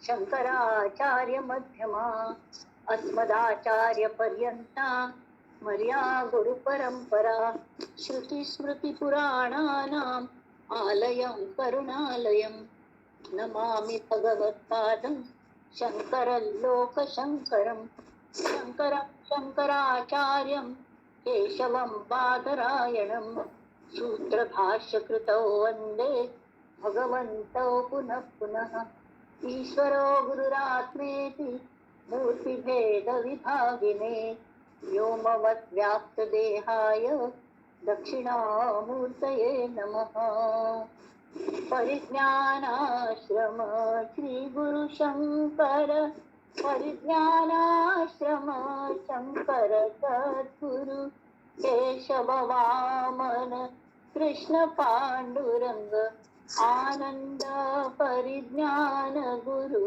शंकराचार्य मध्यमा अस्मदाचार्य पर्यंता मर्या गुरु परंपरा। श्रुती स्मृती पुराणानाम आलयं करुणालयं नमामि भगवत्पादं शंकर लोकशंकरं शंकर शंकराचार्यं केशवं बादरायणं सूत्रभाष्यकृतौ वंदे भगवन्तौ पुनः पुनः। ईश्वरो गुरुरात्मेति मूर्तिभेद विभागिने व्योमवत् व्याप्तदेहाय दक्षिणामूर्तये नमः। परिज्ञानाश्रम श्री गुरु शंकर परिज्ञानाश्रम शंकर सद्गुरु केशव वामन कृष्ण पांडुरंग आनंद परिज्ञान गुरु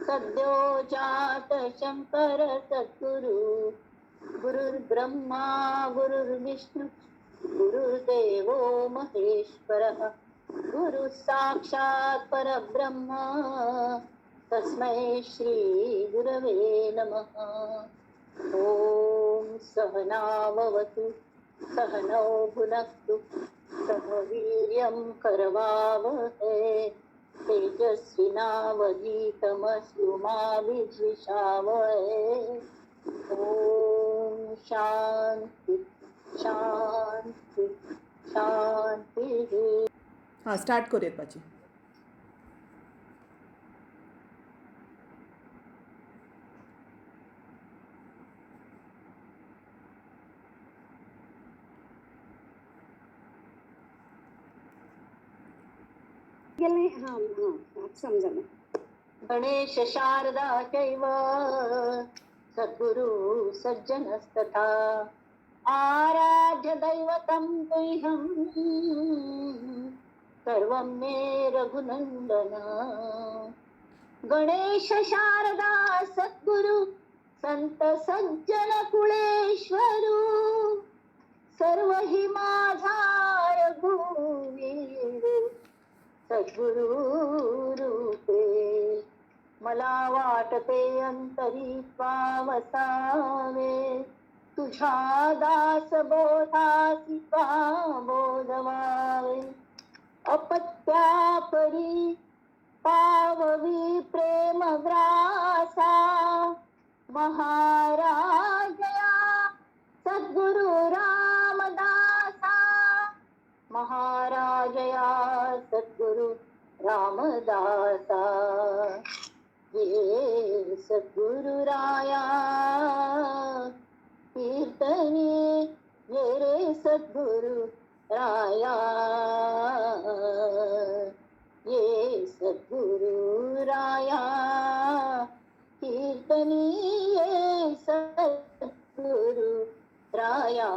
सद्यो जात शंकर सद्गुरु। गुरुर्ब्रह्मा गुरुर्विष्णु गुरुर्देवो महेश्वरः गुरु साक्षात् परब्रह्म तस्मै श्री गुरवे नमः। ॐ सहनाववतु सहनौ भुनक्तु सह वीर्यं करवावहै तेजस्विनावधीतमस्तु मा विद्विषावहै। ॐ शांति शांति शांति। हां, स्टार्ट करूयात पाची. गेले. हां हां, आता समजलं. गणेश शारदा चैव सद्गुरु सज्जनस्तथा आराध्य दैवतं तुह्यं सर्वं मे रघुनंदन। गणेश शारदा सद्गुरु संत सज्जन कुळेश्वरू सर्व हि माझा रघुवीर सद्गुरु रूपे। मला वाटते अंतरी त्वा वसावे तुझ्या दास बोधासी त्वा बोधवावे। अपत्यापरी पाववी प्रेम ग्रासा महाराजया सद्गुरु रामदासा महाराजया सद्गुरु रामदासा। ये सद्गुरु राया कीर्तनी ये रे सद्गुरु राया ये सद्गुरु राया कीर्तनी ये सद्गुरु राया।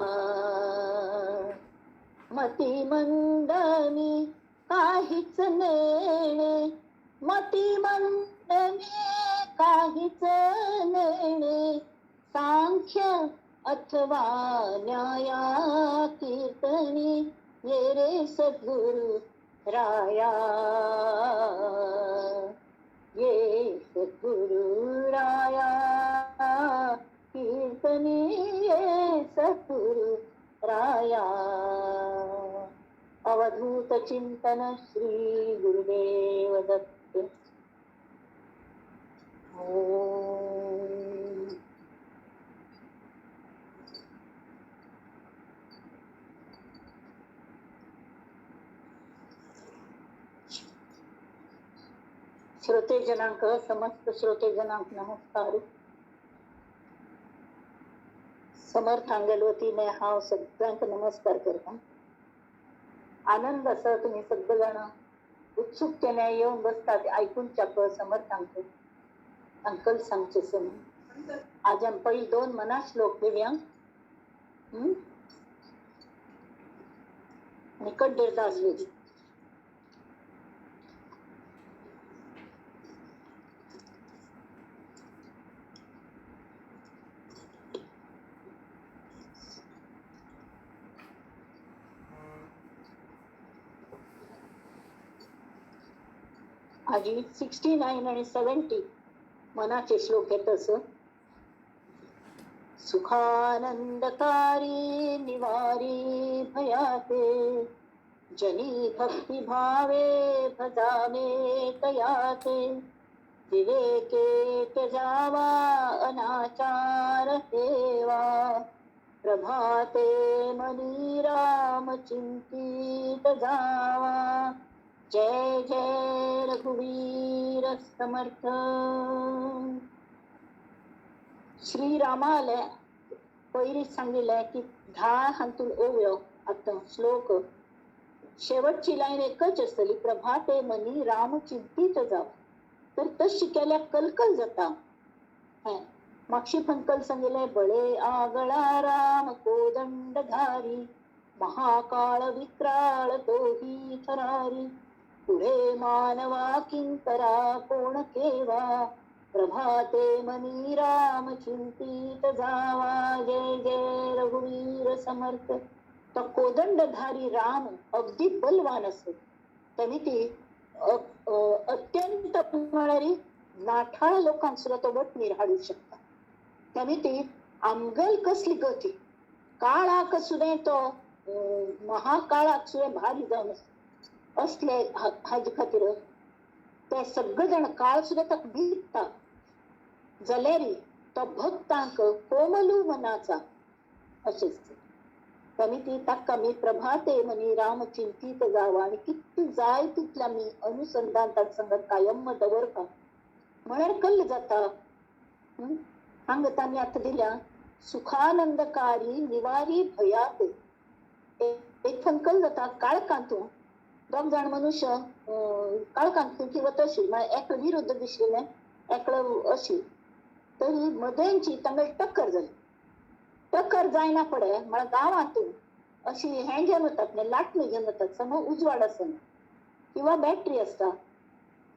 मती मंदमी काहीच नेणे मती मंदमी काहीच नेणे सांख्य अथवा न्याया कीर्तनी ये रे सद्गुरु राया ये सद्गुरु राया कीर्तनी ये सद्गुरु राया। अवधूत चिंतन श्री गुरुदेव दत्त। ओम. श्रोतेजनांक समस्त श्रोतेजनांक नमस्कार। समर्थ आंगेल वतीने हांव सगळ्यांक नमस्कार करता। आनंद आसा तुमी सगळे जाण उत्सुकतेने येवन बसतात आयकूनच्याक समर्थ अंकल सांगचे सम। आज आमी पयलीं दोन मना श्लोक घेवया निकट देरदास वेदी। आजी 69 आणि 70 मनाचे श्लोक येत असं. सुखानंदकारी निवारी भयाते, जनी भक्ती भावे भजावे तयाते, विवेके त्यजावा अनाचार हेवा, प्रभाते मनी राम चिंतित जावा. जय जय रघुवीर समर्थ. श्रीरामाले पयलींच सांगिल्लें की 10 हातून ओव्यो आतां श्लोक शेवटची लायन एकच आसतली, प्रभाते मनी राम चिंतीत जाव. तर तशी केल्यार कलकल जाता. हें मागशी पंकल सांगिल्लें, बळे आगळा राम कोदंडधारी, महाकाळ विक्राळ तोही थरारी, पुढे मानवा किंकरा कोण केवा, प्रभाते मनी राम चिंतित जावा. जय जय रघुवीर समर्थ. तो कोदंडधारी राम अगदी बलवान असत. त्यांनी ती अत्यंत म्हणारी नाठाळ लोकांक सुद्धा तो वटणीर हाडू शकता. त्यांनी ती आमगल कसली गती काळाक सुद्धा तो महाकाळाक सुद्धा भारी जावन असले हाजे खातीर ते सगळे जण काळ सुद्धा ताका भिता. जाल्यार तो भक्तांक कोमलू मनाचा अशेंच त्यांनी ती ताका मी प्रभाते मनी राम चिंतीत जावा. आणि किती जाय तितल्या मी अनुसंधान ताका संगत कायम दवरता म्हळ्यार कल्ल जाता. हांगा तांणी आतां दिल्या सुखानंदकारी निवारी भयात. एक फंकल जाता काळखांतू दोग जाण मनुष्य काळखांत की वता अशी म्हळ्यार एकलो विरुद्ध दिशिल्लें एकलो अशी, तरी मदेंची तांगेली टक्कर जाली. टक्कर जायना फुडें म्हळ्यार गांवांतू अशी हें घेवन वतात न्ही, लाटणी घेवन वतात, समज उजवाड आसना किंवा बॅटरी आसता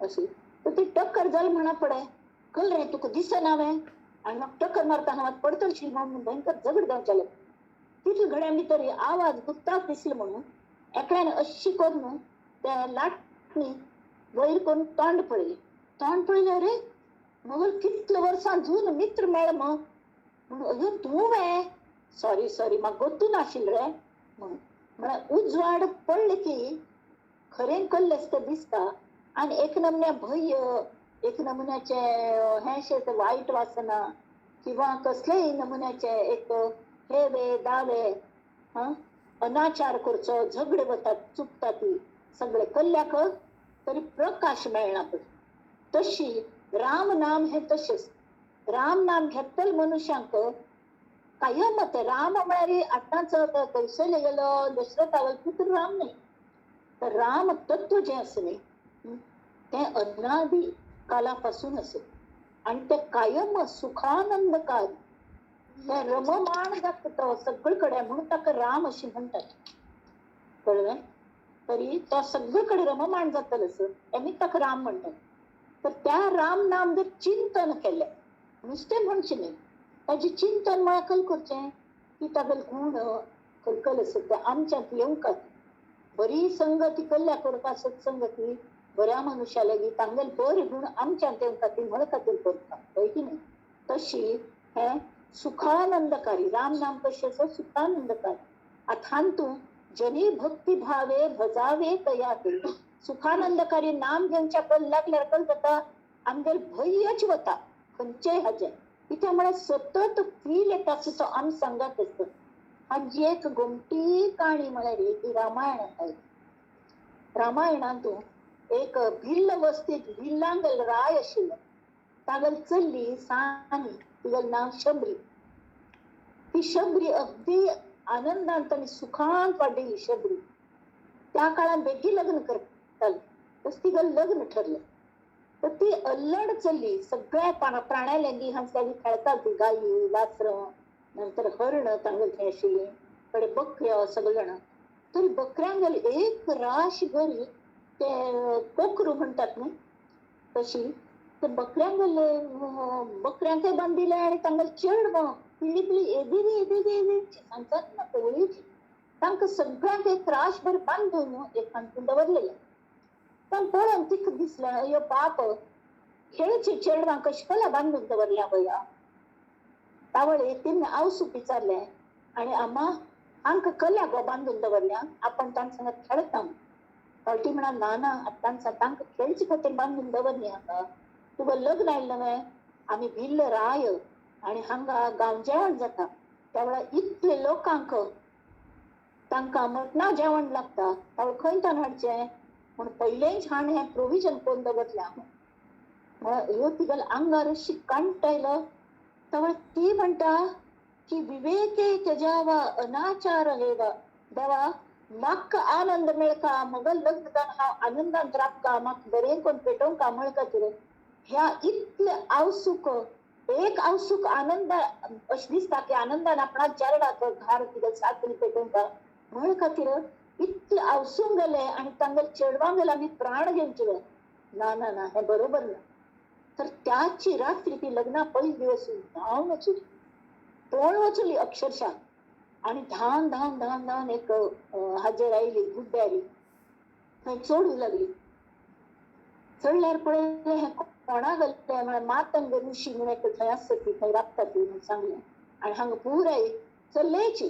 अशी, तर ती टक्कर जाली म्हणा फुडें कल रे तुका दिसना वें, आनी म्हाका टक्कर मारता हांव आतां पडटलशी म्हणून भयंकर झगड जावचें लागलें. तितले घड्यां भितर आवाज गुप्ताक दिसलो म्हणून एकल्यान अशी करून त्या लाटणी वयर करून तोंड पळयलें. तोंड पळयलें, अरे मगर कितले वर्सां जून मित्र मेळ मग म्हणून, अयो तूं वे, सॉरी सॉरी म्हाका गोत्तू नाशिल्लें रे म्हणून. म्हळ्यार उजवाड पडले की खरें कल्लें आसता दिसता आनी एक नमुन्या भंय, एक नमुन्याचें हें शें वायट वासना किंवा कसलेय नमुन्याचे एक हे वे दावे अनाचार करचो, झगडे वतात चुकता ती सगळे कल्ल्याक तरी प्रकाश मेळना पळय. तशी राम नाम हें तशेंच. राम नाम घेतल मनुष्यांक कायम ते राम म्हळ्यार आतांच कैसले गेलो दशरथावल पुत्र राम न्ही, तर राम तत्व जें आसा न्ही तें अनादी कालापासून आसा आनी तें कायम सुखानंदकार, तें रममाण जाता तो सगळे कडेन, म्हणून ताका राम अशें म्हणटात. कळ्ळें? तरी तो सगळे कडेन रममाण जातलो आसा तेमी ताका राम म्हणटात. तर त्या राम नाम जर चिंतन केलें, नुस्तें म्हणचें न्ही, ताजें चिंतन म्हळ्यार कल करचें की तागेले गूण कलकल आसा ते आमच्यांत येवंक. बरी संगती कल्ल्या करपा सत्संगती बऱ्या मनुष्या लागीं तांगेले बरे गूण आमच्यांत येवंक खातीर म्हण खातीर करता, हय की न्ही? तशी हें सुखानंदकारी राम नाम कशें आसा सुखानंदकारी. आतां हातूंत जनी भक्ती भावे भजावे तया ते सुखानंदकारी नाम घेवच्या कल लागल्यार कल जाता आमगेर भंयच वता खंयचेय हाजें. कित्याक म्हळ्यार सतत फील येता तो आम सांगात आसता. हाजी एक गोमटी काणी म्हळ्यार ही रामायणांत आयली. रामायणांतू एक भिल्ल वस्तीत भिल्लांगल राय आशिल्लो, तागेली चल्ली सानी, तिगेलें नांव शबरी. ती शबरी अगदी आनंदांत आनी सुखांत वाडिल्ली शबरी. त्या काळान बेगीन लग्न करताले, तशें तिगेलें लग्न ठरलें. तर ती अल्लड चल्ली सगळ्या प्राण्या लागीं हांसल्यागी खेळटा ती, गायी वासरां, नंतर हरण तांगेली थंय आशिल्लीं, कडे बकऱ्यो सगळे जाणां. तर बकऱ्यांगेली एक राश बरी ते कोकरू म्हणटात न्ही तशी ते बकऱ्यांगेले बकऱ्यांकय बांदिलें आनी तांगेले चेडवां पिळी पिळी येदी येदी येदी सांगतात ना कवळीची, तांकां सगळ्यांक एक राशभर बांदून एक हातून दवरलेलें. पण पळोवन तिका दिसलें अयो पाप, खेळची चेडवां कशी कला बांदून दवरल्या वया. तावळे तिने आवसूक विचारलें आनी आम्मा हांकां कला गो बांदून दवरल्या, आपण तांच्या संग खेळता. ती म्हणा ना ना, तांचा तांकां खेळचे खातीर बांदून दवरली हांगा. तुका लग्न आयलें न्हय, आमी भिल्ल राय आनी हांगा गांव जेवण जाता, त्या वेळार इतले लोकांक तांकां मटणा जेवण लागता, त्या खंय तान हाडचें म्हूण पयलेंच हाण हें प्रोविजन करून दवरलें. म्हळ्यार ह्यो तिगेल्या आंगार अशी कांट आयलो. तवळ ती म्हणटा की विवेके त्यजावा अनाचार हेवा, देवा म्हाका आनंद मेळका, म्हगेल लग्न जावन हांव आनंदान राबका, म्हाका बरें कोण पेटोवंका म्हळ खातीर ह्या इतले आवसूक एक आवसूक आनंद अशें दिसता की आनंदान आपणाक चेरडाक घार कितें सातरी पेटोवंका म्हळ खातीर इतले आवसूंक गेले आनी तांगेले चेडवां गेले आमी प्राण घेवचे. ना ना ना, हें बरोबर ना. तर त्याची रात्री ती लग्ना पयले दिवस धांवन वचली, पळोवन वचली अक्षरशः. आनी धांवन धांवन धांवन धांवन एक हाजेर आयली गुड्ड्यारी, थंय चडूं लागली. चडल्यार पळयलें हें कोणा गेल्लें म्हळ्यार मातंग ऋषी म्हूण एक थंय आसता ती, थंय राबता ती म्हूण सांगलें. आनी हांगा पुराय चल्लेची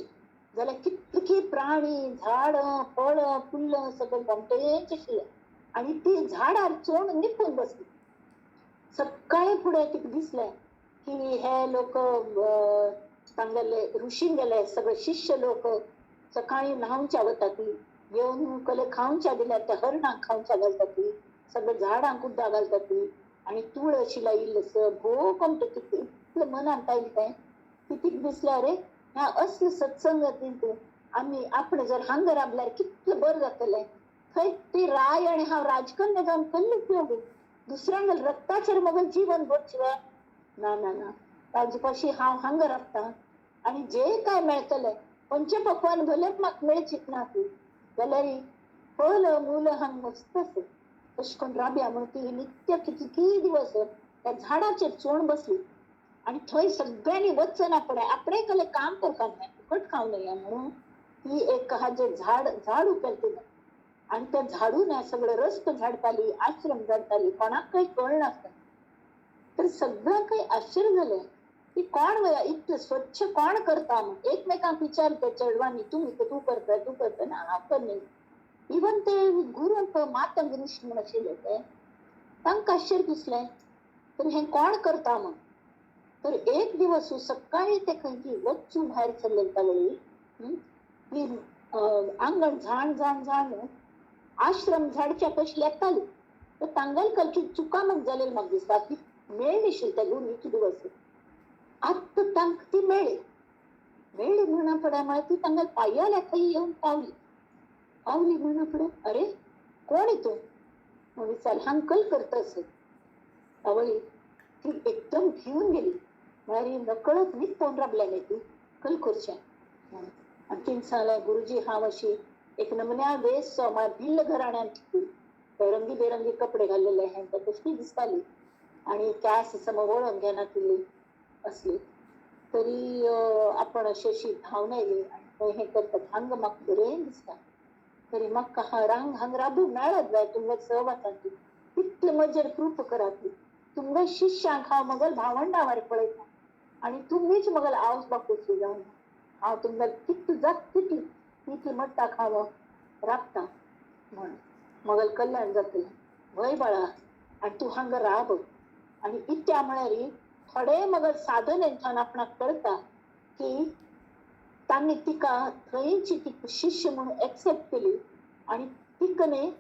जाल्यार कितकी प्राणी झाडां फळां फुल्लां सगळें गोमटेंच आशिल्लें. आनी ती झाडार चोण निपून बसली. सकाळी फुडें तिका दिसलें की हे लोक तांगेले ऋषीन गेले सगळे शिष्य लोक सकाळी न्हावच्या वता ती, येवन कले खावच्या दिल्यार त्या हरणांक खावच्या घालता ती, सगळे झाडांक उदक घालता ती. आनी तुळशी लायिल्लें भोव कोमतें तिका इतलें मनांत आयलें तें की तिका दिसलें अरे ह्या असले सत्संगातींत आमी आपण जर हांगा राबल्यार कितलें बरें जातलें. थंय ती राय आनी हांव राजकन्या जावन कसलो उपयोग, दुसऱ्यांक रक्ताचेर मगेल जीवन भरचें ना ना ना, ताजे पाशी हांव हांगा राबता आनी जे काय मेळटलें पंचपक्वान भले म्हाका मेळचीत ना ती, जाल्यार फल मूल हांग मस्त आसा अशें करून राबया म्हूण ती नित्य कितकी दिवस त्या झाडाचेर चोण बसली. आनी थंय सगळ्यांनी वचना पडे आपणे कले काम करपाक न्हय, फुकट खावं न्हय म्हणून ती एक हाजेर झाड झाड उपेल आनी त्या झाडून सगळें रस्तो झाडटाली, आश्रम झाडटाली, कोणाक काही कळनासलें. तर सगळ्यांक काही आश्चर्य जालें की कोण वया इतलें स्वच्छ कोण करता म्हूण. एकमेकांक विचारता चेडवांनी, तुमी तूं करता तूं करता ना हांव करना. इवन ते गुरू मातंग ऋषी म्हूण आशिल्ले ते तांकां आश्चर्य दिसलें तर हें कोण करता म्हूण. तर एक दिवस सकाळी ते खंय वचूं भायर सरले तावळी ती आंगण झाण झाण झाण आश्रम झाडच्या कशी येताली तर तांगेल कलची चुका मग जालेली म्हाका दिसता की मेळ्ळी त्या गुरू इतले दिवस. आतां तांकां ती मेळ्ळी, मेळ्ळी म्हणा फुडें म्हळ्यार ती तांगेल पांयाल्या थंय येवन पावली. पावली म्हणा फुडें अरे कोण तूं म्हूण विचारलें, हांगा कल करता आसत. तावळी ती एकदम भिवन गेली, म्हळ्यार ही नकळत निपोवन राबल्या न्ही ती कल करचें म्हणून. आनी तिणें सांगलें गुरुजी हांव अशी एक नमुन्या वेस म्हळ्यार भिल्ल घराण्यांत रंगी बेरंगी कपडे घाल्लेले हें तशी दिसताली आनी कॅस सम वळोवन घेनातिल्ली असली. तरी आपण अशी अशी धांवन आयली आनी हें करतात हांगा म्हाका बरें दिसता, तरी म्हाका हांग हांगा राबूंक मेळत जाय तुमकां सहवासांत, तितले म्हजेर कृपा करात, तुमकां शिष्यांक हांव मगल भावंडां वारी पळयता आनी तुमीच मगल आवस बापूची जावन हांव तुमकां कितलें जाता तितली तितली मट्टाक हांव राबता म्हण मगल कल्याण जातलें. वय बाळा आनी तूं हांगा राब. आनी इत्या म्हळ्यार थोडे मगल साधनेंतल्यान आपणाक कळटा की तांणी तिका थंयची ती शिष्य म्हणून एक्सेप्ट केली आनी तिका न्ही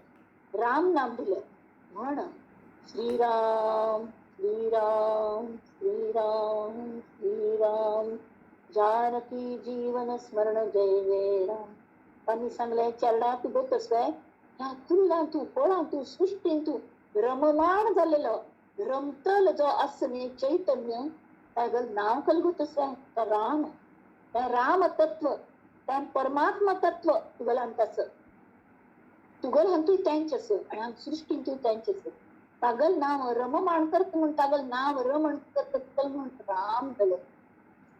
राम नाम दिलें म्हण श्रीराम श्रीराम श्रीराम श्रीराम जानकी जीवन स्मरण जय जय राम. तांणी सांगलें चेरडा तूं गोतसवे ह्या फुलां तूं फळां तूं सृश्टीन तूं रममाण जालेलो रमतल जो आसा न्ही चैतन्य तागेलें नांव कलगुतसवे तो राम, तें राम तत्व, तें परमात्मा तत्व तुगेल्यान आसा, तुगेल हातूंत तेंच आसा आनी हांगा सृश्टींतूय तेंच आसा. तागेलें नांव रममाण करता म्हूण तागेलें नांव रमण करता म्हूण राम जालें.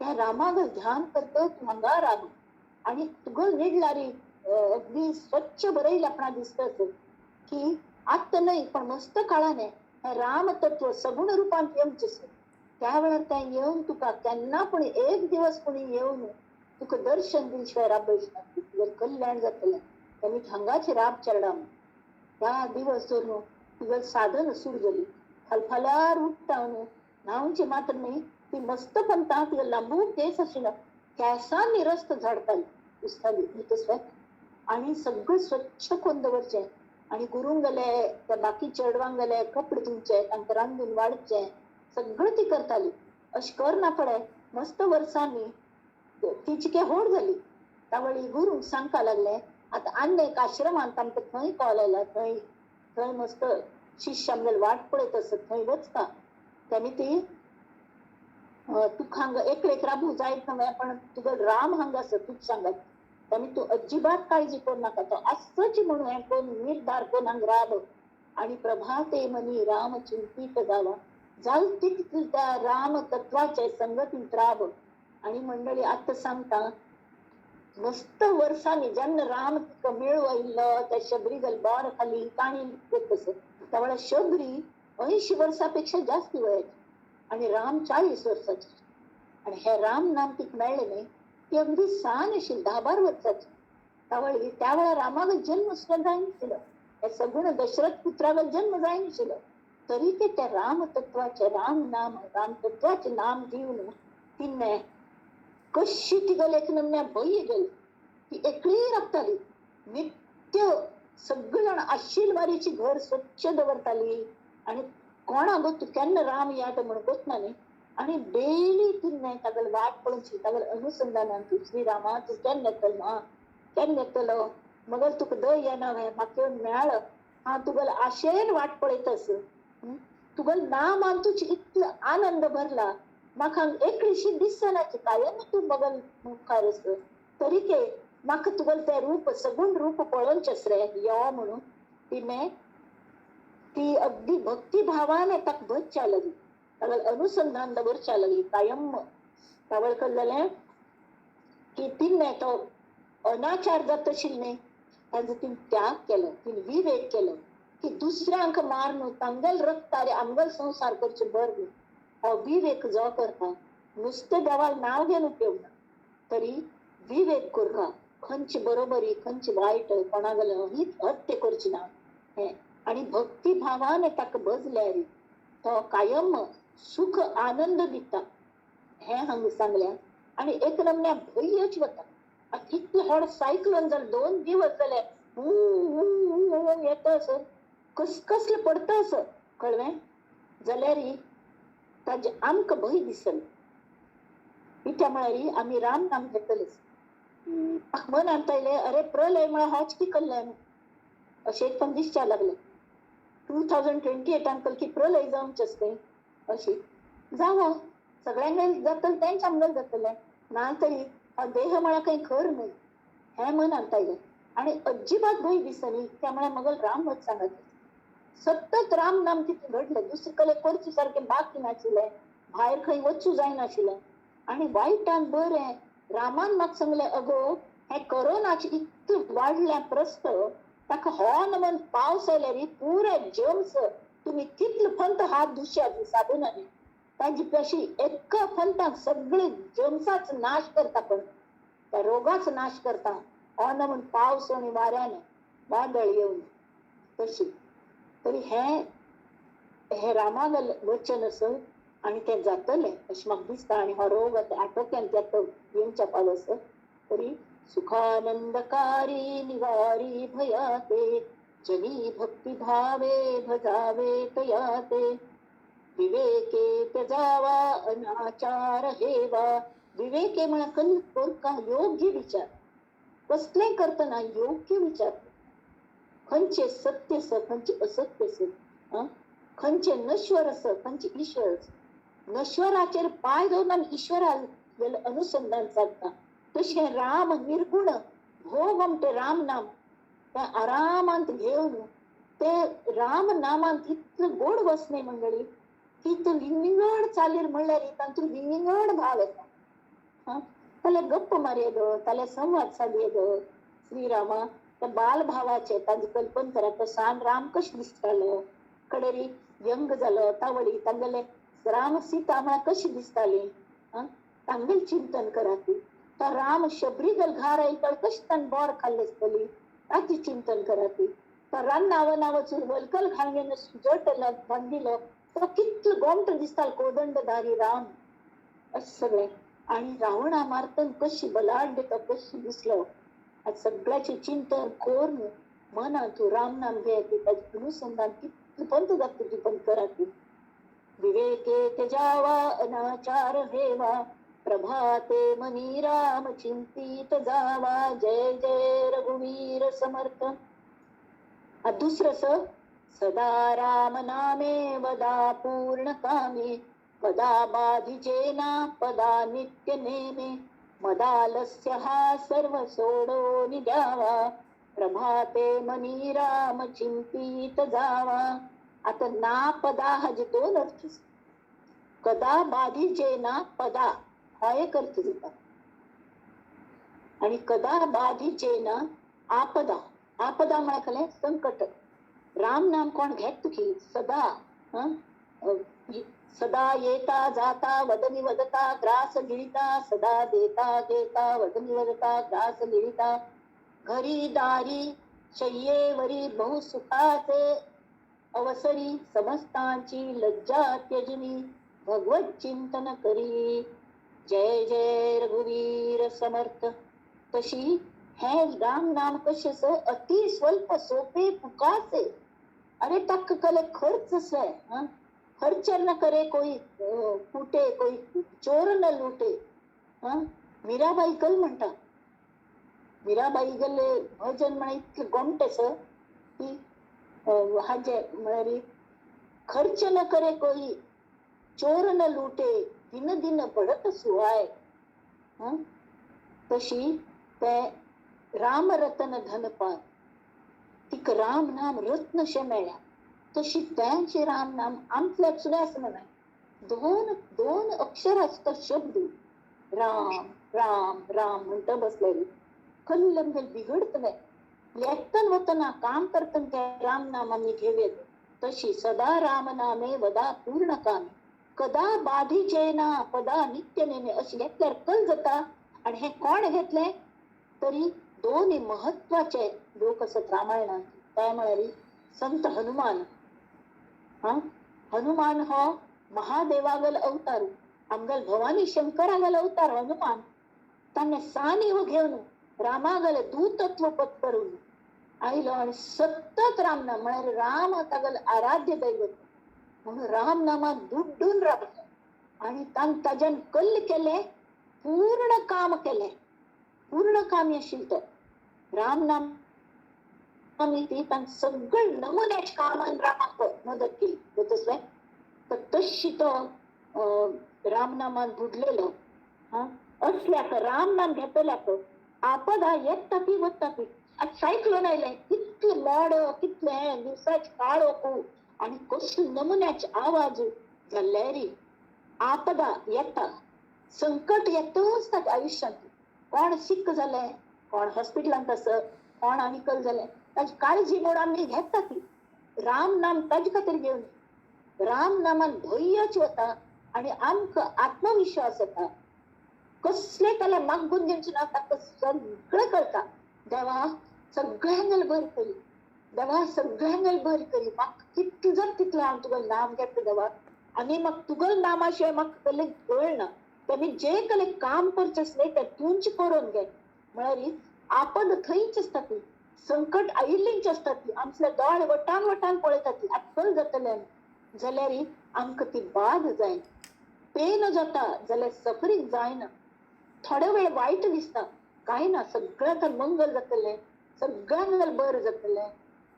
त्या रामागेल ध्यान करता तूं हांगा राम आनी तुगेल निडलारी अगदी स्वच्छ बरयलें आपणाक दिसता की आत्तां न्हय पण मस्त काळाने हें रामतत्व सगुण रुपांत येवचें. त्या वेळार तें येवन तुका केन्ना पूण एक दिवस कोणी येवन तुका दर्शन दिल शिवाय राबयच ना, तुगेलें कल्याण जातलें. तेमी हांगाच राब चेरडा. त्या दिवस धरून तुगेलें साधन सुरू जाली. फालफाल्यार उठ्ठा न्हू, न्हावचें मात्र न्ही, ती मस्त पंता तिका लांबू केस आशिल्लो, केंसांनी रस्त झाडटाली दिसताली तसलें. आनी सगळें स्वच्छ करून दवरचें आनी गुरूंक गेले त्या बाकी चेडवांक गेले कपडे धुवचे, तांकां रांदून वाडचें, सगळें ती करताली. अशें करना पडे मस्त वर्सांनी ती चिके होड जाली. तावळी गुरूंक सांगपा लागले, आतां आनी एक आश्रमांत आमकां थंय कॉल आयला, थंय थंय मस्त शिष्य आमगेले वाट पळयत आसत, थंय वचता. तेमी ती तुका हांगा एकलेक राबू जायत न्हय, पण तुगेलो राम हांगा आसा तूच सांगत. तेमी तूं अजिबात काळजी करूं नाका, तो आसच म्हणून हें कोण निर्धार कोण हांगा राब. आनी प्रभाते मनी राम चिंतीत जावा, जाल तितली त्या राम तत्वाचे संगतींत राब. आनी मंडळी आतां सांगता, मस्त वर्सांनी जेन्ना राम तुका मेळू आयिल्लो त्या शबरी गल बोर खाली काणी तसं, त्या वेळार शबरी 80 वर्सां पेक्षा जास्त वयाची आनी राम 40 वर्साचे. आनी हे राम नाम तिका मेळ्ळें न्ही, ती अगदी सान आशिल्ली, 10-12 वर्साची. तावळी त्या वेळार रामागो जन्म सुद्दां जायनाशिल्लो, हे सगुण दशरथ पुत्रागो जन्म जायनाशिल्लो, तरी ते त्या राम तत्वाचे राम नाम राम तत्वाचे नाम दिवन तिणें कशी तिगेले एक नमन्या भंय गेली. ती एकली राबताली नित्य, सगळीं जाणां आशिलवारीची घर स्वच्छ दवरताली आनी कोणा गो तूं केन्ना राम याद म्हण गोतना न्ही. आनी डेली तिणें तागेले वाट पळोवची, तागेले अनुसंधानान तूं श्री रामा तूं केन्ना येतलो, मा केन्ना येतलो, मगर तुका दय येना हें म्हाका येवन मेळ, हांव तुगेले आशेन वाट पळयत आस, तुगेले नामान तुजी इतलो आनंद भरला, म्हाका एकलीशी दिसना की कायम तूं मगल मुखार आस, तरी के म्हाका तुगेलें तें रूप सगूण रूप पळोवचेंच रे यो म्हणून तिणें ती अगदी भक्तिभावान ताका भजच्या लागली, तागेलें अनुसंधान दवरच्या लागली कायम. तावळ कशें जालें की तिणें तो अनाचार जाता आशिल्लो न्ही, ताजो तिणें त्याग केलो, तिणें विवेक केलो की दुसऱ्यांक मारून तांगेल रक्तार आमगेलो संवसार करचें बरें न्ही. हो विवेक जो करता, नुस्तें देवाक नांव घेवन उपयोग ना, तरी विवेक करता, खंयची बरोबरी खंयची वायट, कोणागेले हित हत्या करची ना हें. आनी भक्ती भावान ताका भजल्यार तो कायम सुख आनंद दिता हें हांगा सांगलें. आनी एक नमन्या भंयच वता. आतां इतलें व्हड सायक्लोन जालें, 2 दिवस जाले, हू येता असो कसकसले पडटा असो, कळ्ळें जाल्यार ताजें आमकां भंय दिसना. कित्या म्हळ्यार आमी राम नाम घेतलेच. म्हाका मनांत आयलें, अरे प्रलय म्हळ्यार होच की कल्याण अशें एक पण दिसच्या लागलें. 2028 कल्की प्रलय जावचें आसलें अशी जावं, सगळ्यांक जातलें तेंच आमगेलें जातलें, ना तरी हो देह म्हळ्यार काही खर न्हय हें मनांत आयलें. आनी अजिबात भंय दिसनी. त्या म्हळ्यार मगल राम वच सांगत सतत राम नाम तितून घडलें, दुसरें कडेन करचें सारकें बाकी नाशिल्लें, भायर खंय वचूं जायनाशिल्लें. आनी वायटान बरें रामान म्हाका सांगलें, अगो हें कोरोनाचें इतलें वाडलें प्रस्त, ताका हो नमन पावस आयल्यार पुराय जम्स तुमी कितले फंत हात धुशात साबुनांनी, ताजी अशी एका फंताक सगळे जम्साचो नाश करता, पण त्या रोगाचो नाश करता. हो नमन पावस आनी वाऱ्यान वादळ येवन तशी. तरी हें हे रामागेलें वचन आसा आनी तें जातलें अशें म्हाका दिसता. आनी हो रोग आतां आटोक्यान जाता येवच्या पावस. तरी सुखानंदकारी निवारी भयाते, जनी भक्ती भावे भजावे तयाते, विवेके त्यजावा अनाचार हेवा. विवेके म्हळ्यार कल कोरका योग्य विचार, कसलें करतना योग्य विचार, खंयचे सत्य आसा खंयचे असत्य आसा, खंयचे नश्वर आसा खंयचे ईश्वर आसा. नश्वराचेर पांय दवरून आमी ईश्वरा अनुसंधान सादता. तशें राम निर्गुण भोग म्हणटे राम नाम तें आरामांत घेवन ते राम नामांत इतलें गोड वसने मंडळी की तो विंगड चालीर म्हणल्यार तातूंत विंगड भाव येता. जाल्यार गप्प मारये गो, जाल्यार संवाद सादये गो श्रीरामा, त्या बालभावाचे तांचे कल्पन करा. तो सान राम कशें दिसतालो, कडेरी व्यंग जालो तावळी तांगेले राम सीता म्हळ्यार कशी दिसताली, तांगेले चिंतन कराती. तो राम शबरी गल घार आयलो कशी ताणें बोर खाल्ली आसतली ताचें चिंतन कराती. तो रान्ना वना वचून वलकल घालून सुजट बांदिलो तो कितलो गोमटो दिसतालो कोदंडधारी राम अशें सगळें. आणि रावणा मारतन कशी बलाढ्य तो कशी दिसलो. आज सगळ्याचे चिंतन करून मनात तूं राम नाम घेत ताचें अनुसंधान कितलें पंत जाता ती पण कराती. विवेके त्यजावा अनाचार हेवा प्रभाते मनी राम चिंतित जावा. जय जय रघुवीर समर्थ. दुसरं सदा राम नामे वदा पूर्ण कामे कदा बाधिजे ना पदा नित्य नेमे मदालस्य हा सर्व सोडोनि द्यावा प्रभाते मनी राम चिंतित जावा. आता ना पदा हाजे दोन अर्थ. कदा बाधिजे ना पदा हा एक अर्थ जाता आणि कदा बाधिजे ना आपदा. आपदा म्हळ्यार कसलें संकट. राम नाम कोण घेत तुकी सदा सदा येता जाता वदनी वदता ग्रास गिळिता सदा देता घेता वदनी वदता ग्रास गिळिता घरी दारी शय्येवरी बहु सुखाचे अवसरी समस्तांची लज्जा त्यजनी भगवत चिंतन करी. जय जय रघुवीर समर्थ. तशी हे राम नाम कशें अति स्वल्प सोपे पुकाचे. अरे ताका कले खर्च आसले, खर्च न करे कोई कुटे कोई चोर न लुटे. मीराबाई कल म्हणटा, मीराबाई गेले भजन म्हळ्यार इतलें गोमटें आसा की हाजे म्हळ्यार खर्च न करे कोई चोर न लुटे दिन दिन पडत सुहाय. तशी ते राम रतन धन पाय तिका राम नाम रत्न शें मेळ्ळ्या. तशी तेंचे राम नाम आमतल्याक सुद्दां आसना. दोन दोन अक्षर आसता शब्द राम राम राम म्हणटा बसलेली कल्ल आमगेलें बिगडतलें. लेखतन वतना काम करतना ते राम नाम आमी घेवयेत. तशी सदा राम नामे वदा पूर्ण कामे कदा बाधिजे ना पदा नित्य नेमे अशें घेतल्यार कल जाता. आनी हें कोण घेतलें तरी दोन महत्वाचे लोक आसात रामायणांत. ते म्हळ्यार संत हनुमान. हनुमान हो महादेवागल अवतार, आमगेल भवानी शंकरागल अवतार हनुमान. ताणें सानिव घेवन रामागल दूतत्व पत्करून आयलो आनी सतत रामनाम म्हळ्यार राम तागेलो आराध्य दैवत म्हणून राम नामात दुड्डून रावलो आनी ताज्यान कल्ल केलें, पूर्ण काम केलें, पूर्ण कामी आशिल्लो तो. राम नाम ती तांकां सगळे नमुन्याच्या कामान रामाक मदत केली तसलें. तर तशी तो रामनामान बुडलेलो. असल्याक राम नाम घेतल्याक आपदा येता ती वता ती. आतां सायक्लोन आयलें कितले मोड कितले हें दिवसाचे काळोख आनी कसलो नमुन्याचे आवाज जाल्यार आपदा येता, संकट येतच ताच्या आयुश्यांत. कोण सिक जालें, कोण हॉस्पिटलांत आसा, कोण आनी जालें, ताजी काळजी म्हूण आमी घेता ती. राम नाम ताजे खातीर घेवन राम नामान धैर्यच वता आनी आमकां आत्मविश्वास येता. कसले त्याला मागून घेवचें ना, ताका सगळें कळटा. देवा सगळ्यांगेल बरें करी, देवा सगळ्यांगेल बरें करी, म्हाका कितलें जाता तितलें हांव तुगेलें नाम घेता देवा. आनी म्हाका तुगेलें नामा शिवाय म्हाका कसलें कळना. तेमी जें कसलें काम करचें आसलें तें तूंच करून घे. म्हळ्यार आपद थंयच आसता ती, संकट आयिल्लींच आसता ती, आमचे दोळे वटान वटान पळयता ती अक्कल जातलें जाल्यार आमकां ती बाद जायना. पेन जाता जाल्यार सफरींग जायना. थोडे वेळ वायट दिसता, कांय ना, सगळ्यांक मंगल जातलें, सगळ्यांक बरें जातलें,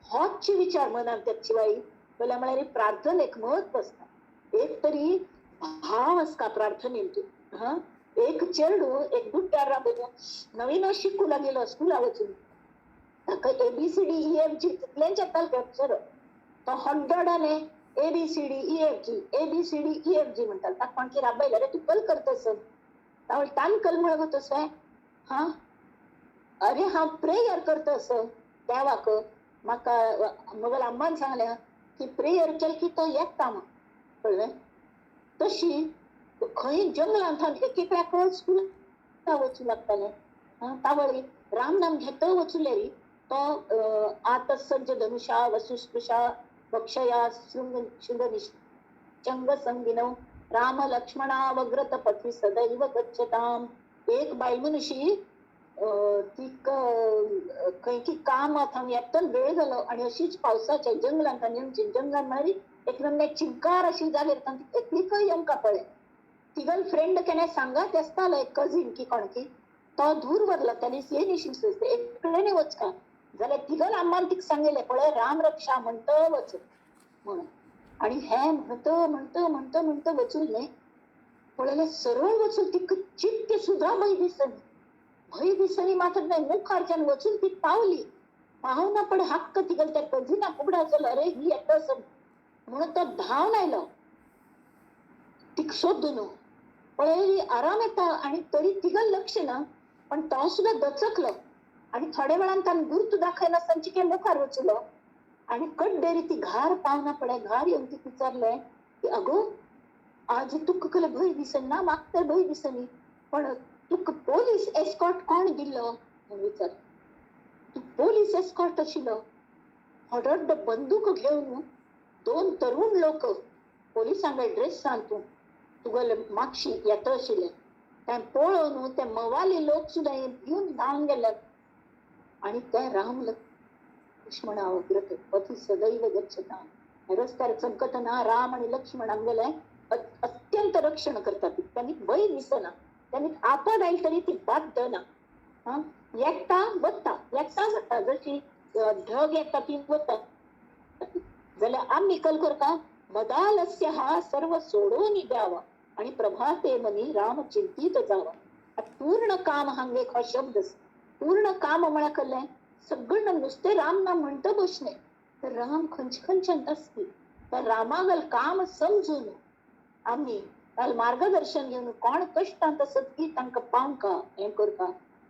होच विचार मनांत त्याची बाई जाल्यार म्हळ्यार प्रार्थनेक म्हत्व आसता. एक तरी भाव आसता प्रार्थनेंत. हा, एक चेडू एक गुड्ड्यार राबून नवीन शिकू लागिल्लो स्कुला वचून, ताका ABCD EFG तितलेंच येतालें अक्षर. तो हड्डडाने ABCD EFG ABCD EFG म्हणटालो. ताका कोण कितें राबयलें, अरे तूं कल करता सर, तान कल म्हणत तसो, हा अरे हांव प्रेयर करता सर. देवाक म्हाका मगल अम्मान सांगलें की प्रेयर केल की तो येता म्हण, कळ्ळें. तशी खंय जंगलांत एक एकल्याक स्कुला वचूं लागतालें. तावळी रामनाम घेत वचुलेरी तो आतसज्ज धनुषा वसुस्पृशा वक्षया शृंग शृंग संगिनौ राम लक्ष्मणावग्रत पथी सदैव गच्छताम. एक बायल मनुशी ती खंय की काम थंय येतन वेळ जालो आनी अशीच पावसाच्या जंगलांत जंगलान म्हळ्यार एक नमने चिंकार अशी जागेर एकलीकय येवंक पळय. तिगल फ्रेंड केन्ना सांगात आसतालो एक कजीन की कोण की तो दूर व्हरलो ताणी ये एकल्याने वचका जाल्यार तिगल अम्मान तिका सांगिल्लें पळय राम रक्षा म्हणत वच म्हणून. आनी हें म्हणत म्हणत म्हणत म्हणत वचून न्ही पळयलें सरळ वचून तिका चित्त सुद्दां भंय दिसनी, भंय दिसनी मात्र न्हय मुखारच्यान वचून ती पावली. पावना पड हक्क तिगल त्या कजिनाक उगडास जालो अरे ही येता म्हणून तो धांवन आयलो तिका सोदून. पळयली आराम येता आनी तरी तिगल लक्ष ना पण तो सुद्दां दचकलो आनी थोड्या वेळान ताणें गुर्त दाखयनासतना चिके मुखार वचलो आनी कड्डेरी ती घार पावना पडे घार येवन ती विचारलें की अगो आज तुका कसलें भंय दिसना, म्हाका तर भंय दिसनी, पण तुका पोलीस एस्कॉर्ट कोण दिल्लो म्हणून विचार. तूं पोलीस एस्कॉर्ट आशिल्लो, हडड बंदूक घेवन दोन तरुण लोक पोलिसांगे ड्रेसान तूं तुगेले मागशी येता आशिल्ले तें पळोवन ते मवाली लोक सुद्दां घेवन धांवन गेले. आनी ते राम लक्ष्मणा अग्रत पथी सदैव गच्छता रस्त्यार चमकतना राम आनी लक्ष्मण आमगेले अत्यंत रक्षण करतात. त्यांनी भंय दिसना, त्यांनी आपद आयली तरी ती बाध्य ना. एकटा वता एकटा जाता जशी ढग येता ती वता. जाल्यार आमी कल करता मदालस्य हा सर्व सोडून द्यावा आणि प्रभाते मनी राम चिंतीत जावा. पूर्ण काम हांगे हो शब्द पूर्ण काम म्हळ्यार कसलें सगळं नुस्तें राम ना म्हणत बसलें तर राम खंयचे खंयच्यान आसपी तर रामागल काम समजून आमी ताल मार्गदर्शन घेवन कोण कश्टांत आसत की तांकां पावंका हें करपा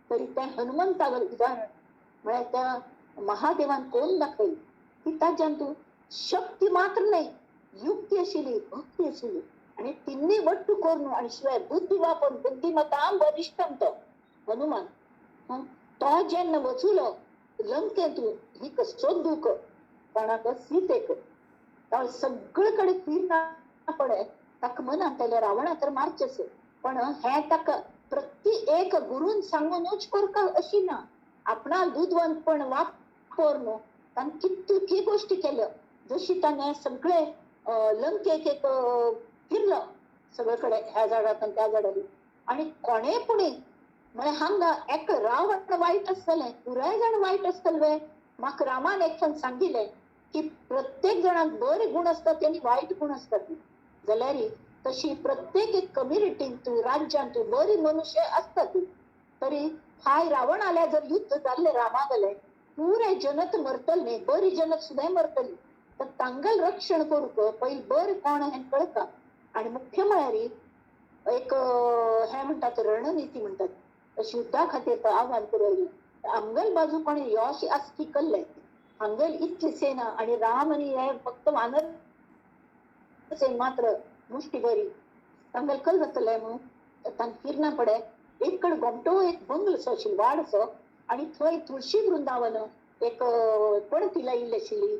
तरी तें हनुमंतागल उदाहरण म्हळ्यार त्या महादेवान कोण दाखयली की ताज्यान तूं शक्ती मात्र न्हय युक्ती आशिल्ली भक्ती आशिल्ली आनी तिन्ही वट्टू करून आनी शिवाय बुद्धी वापरून बुद्धिमतां वरिश्ठम तो हनुमान तो जेन्ना वचुलो लंकेंत ही सोदूक कोणाक सीतेक तो सगळे कडेन फिरना पडे ताका मनांत आयलें रावणा तर मारचें पण हें ताका प्रति एक गुरून सांगूनच करका अशी ना आपणा बुदवंतपण वापरून ताणें कितकी गोश्टी केल्यो. जशी ताणें सगळे लंकेक एक फिरलो सगळे कडेन ह्या झाडाक आनी त्या झाडाक आनी कोणें पुणी म्हळ्यार हांगा एक रावण वायट आसतलें पुराय जाण वायट आसतले वे. म्हाका रामान एक पण सांगिल्लें की प्रत्येक जाणाक बरे गुण आसतात आनी वायट गुण आसतात जाल्यार तशी प्रत्येक एक कम्युनिटीन तूं राज्यांत तूं बरी मनुष्य आसतात. तरी हाय रावण आल्या जर युद्ध जाल्लें रामा गेलें पुराय जनत मरतली न्ही बरी जनत सुद्दां मरतली तर तांगल रक्षण करूंक पयलीं बरें कोण हें कळटा. आनी मुख्य म्हळ्यार एक हें म्हणटात रणनिती म्हणटात अशी युद्धा खातीर तो आव्हान करूं आमगेल बाजू कोण यश आसकी कल्ले हांगेल इतली सेना आनी राम आनी हे फक्त वानर सेन मात्र मुष्टी बरी तांगेल कल जातलें म्हणून तांकां फिरना पडे. एक कडेन गोमटो एक बंगलोसो आशिल्लो वाडसो आनी थंय तुळशी वृंदावन एक पणती लायिल्ली आशिल्ली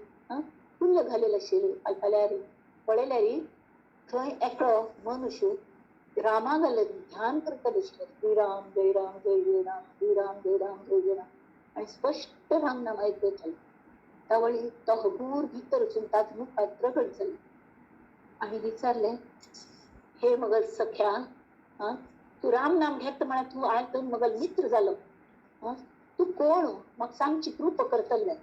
फुल्ल घालेली आशिल्ली. जाल्यार पळयल्यार थंय एकलो मनुष्य रामागेलें ध्यान करता दिसलो श्रीराम जय राम जय जय राम श्रीराम जय राम जय जय राम आनी स्पश्ट राम नाम आयकतालो. तावळी तो हगूर भितर वचून ताच्या मुखार प्रगट जालो आनी विचारलें हे मगल सख्या आं तूं राम नाम घेत म्हळ्यार तूं आज मगल मित्र जालो आं तूं कोण म्हाका सांगची कृपा करतलें.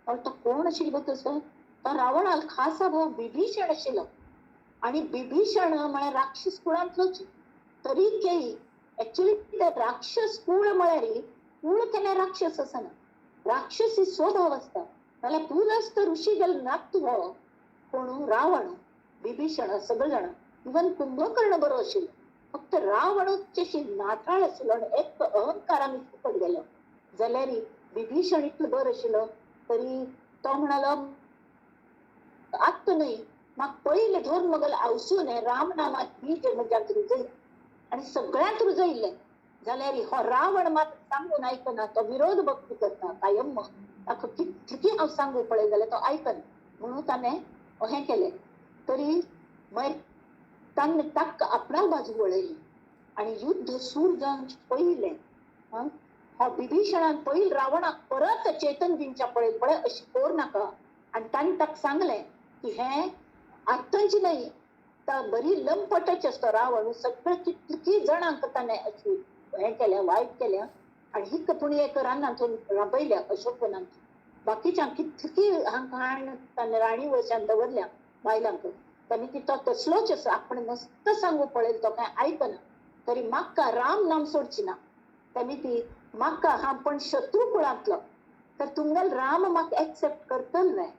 तो कोण आशिल्लो तसो तो रावणाल खासा भाव बिभीषण आशिल्लो आनी बिभीषण म्हळ्यार राक्षस कुळांतलोच तरी केई एक्चुअली ते राक्षस कूळ म्हळ्यार कूळ केन्ना राक्षस आसना राक्षसी स्वभाव आसता. जाल्यार पुलस्त ऋषी गेलो नाक हो कोण रावण बिभीषण सगळे जाण इवन कुंभकर्ण बरो आशिल्लो फक्त रावणूच अशी नाटाळ आशिल्लो आनी एक अहंकारान फुकट गेलो. जाल्यार बिभीषण इतलो बरो आशिल्लो तरी तो म्हणालो आत्त न्हय म्हाका पयलें धरून मगल आवसून रामनामात बीज म्हज्यांत रुजयलें आनी सगळ्यांत रुजयल्लें. जाल्यार हो रावण मात सांगून आयकना, तो विरोध भक्ती करता कायम. ताका कितकी हांव सांगू पळय जाल्यार तो आयकना म्हणून ताणें हें केलें. तरी मागीर ताणें ताका आपणा बाजू वळयली आनी युद्ध सूर जावन पयलें हो बिभीषणान पयल रावणाक परत चेतन दिवच्या पळय पळय अशें कर नाका. आनी ताणें ताका सांगलें की हें आत्तांची न्हय, तर बरी लंपटच आसतो रावण, सगळें कितकी जाणांक ताणें अशी हें केलें वायट केलें आनी हिक पूण एक रानांत राबयल्या अशोकवनांत, बाकीच्यांक कितकी हांकां ताणें राणी वयच्यान दवरल्या बायलांक. ताणें की तो तसलोच आसा, आपण मस्त सांगू पळयल तो कांय आयकना, तरी म्हाका राम नाम सोडची ना. ताणें ती म्हाका हांव पण शत्रू कुळांतलो तर तुमगेल राम म्हाका एक्सेप्ट करतल न्हय,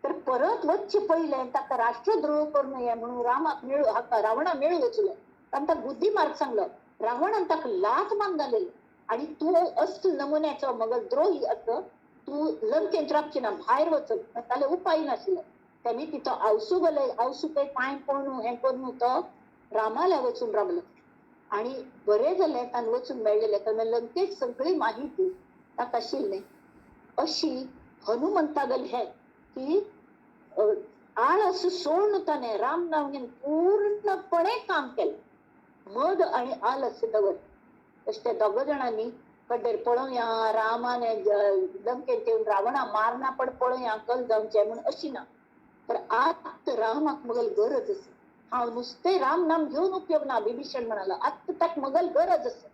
तर परत वच्चे पयलें ताका राष्ट्रद्रोह करूं नये म्हणून रामाक मेळू हाका रावणा मेळू वचलो. ताणें ताका बुद्धी मार्ग सांगलो, रावणान ताका लाथ मारून घालेली आनी तूं अस्त नमुन्याचो मगल द्रोही असो तूं लंकेंत रावची ना, भायर वचत. ताले उपाय नाशिल्लो. तेणी तितो आवसू गेले, आवसू ते पांय पडून हें करून तो रामाल्या वचून रावलो आनी बरें जालें ताणें वचून मेळ्ळेलें, कारण लंकेत सगळी माहिती ताका आशिल्ली. अशी हनुमंतागल हें की आळस सोडून ताणें राम नांव घेवन पूर्णपणे काम केलें. मद आनी आलस दवर तशें त्या दोग जाणांनी कड्डेर पळोवया रामान लंकेत येवन रावणा मारना पड पळोवया कल जावचें म्हूण अशी ना, तर आत रामाक मगल गरज आसा. हांव नुस्तें राम नाम घेवन उपयोग ना बिभीषण म्हणालो, आत्ता ताका मगल गरज आसा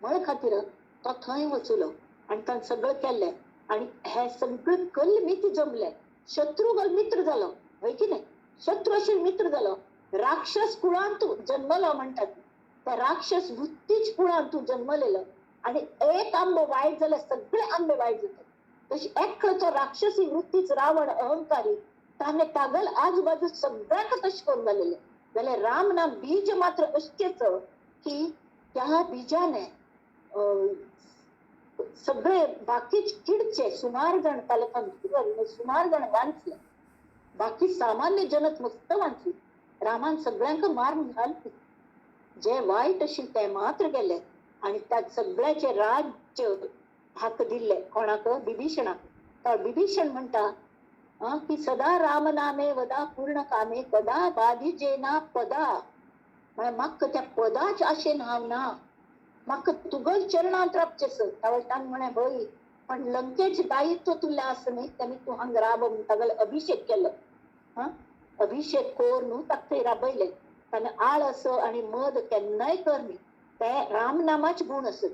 म्हण खातीर तो थंय वचलो आनी ताणें सगळें केलें आनी हें सगळें कल मित्र जमलें. शत्रू गल मित्र जालो हय की न्हय, शत्रू अशें मित्र जालो. राक्षस कुळांत तूं जन्मलो म्हणटात, त्या राक्षस वृत्तीच कुळांत तूं जन्मलेलो आनी एक आंबो वायट जाल्यार सगळे आंबे वायट जातात. तशी एकलो तो राक्षसी वृत्तीच रावण अहंकारी ताणें तागल आजूबाजू सगळ्यांक तशें करून घालेलें. जाल्यार राम नाम बीज मात्र अशेंच की त्या बिजाने सगळे बाकीच किडचे सुमार जण तालुक्यांत सुमार जण वांचले, बाकी सामान्य जनत मस्त वांचली. रामान सगळ्यांक मारून घालपी, जे वायट आशिल्ले ते मात्र गेले आनी त्या सगळ्याचे राज्य हाक दिल्ले कोणाक, बिभीषणाक. तर बिभीषण म्हणटा की सदा राम नामे वदा पूर्ण कामे कदा बाधिजेना पदा. म्हळ्यार म्हाका त्या पदाच आशेन हांव ना, म्हाका तुगल चरणांत रावचें सर. ताणें म्हळें हय, पण लंकेचें दायित्व तुल्लें आसा न्ही, ताणें तूं हांगा राब म्हूण तागेलो अभिषेक केलो. अभिषेक कर न्हू ताका थंय राबयलें. ताणें आळस आनी मद केन्नाय कर न्ही, ते रामनामाचे गूण आसत.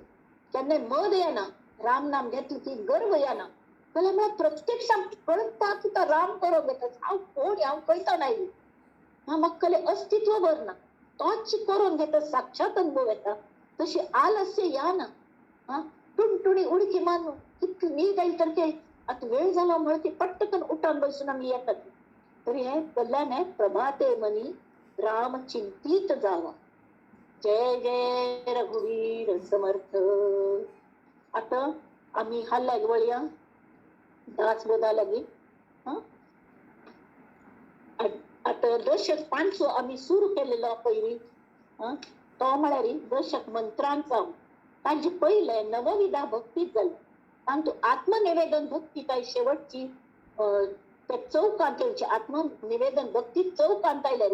केन्नाय मद येना, रामनाम घेतलें की गर्व येना. जाल्यार म्हळ्यार प्रत्यक्षान कळटा की तो राम करोंक घेता, हांव कोण हांव कळटा नायली, हांव म्हाका कसलें अस्तित्व बर ना, तोच करून घेता साक्षात अनुभव येता. तशी आलस्य या ना, टुणटुणी उडकी मारून कितली न्हीद आयली तर ते आतां वेळ जालो म्हळ्यार ती पट्टकन उठून बसून आमी येतात. तरी हें कल्याण हें प्रभाते मनी राम चिंतीत जावा. जय जय रघुवीर समर्थ. आतां आमी हल्ल्याक वळया दासबोधा लागीं. आतां दशक 5 आमी सुरू केलेलो पयलीं, तो म्हळ्यार दशक मंत्रांचो. तांचे पयले नवविधा भक्तीच जाली, तांतूं आत्मनिवेदन भक्ती काय शेवटची त्या चौकांत तेंची आत्मनिवेदन भक्ती चौकांत आयल्यार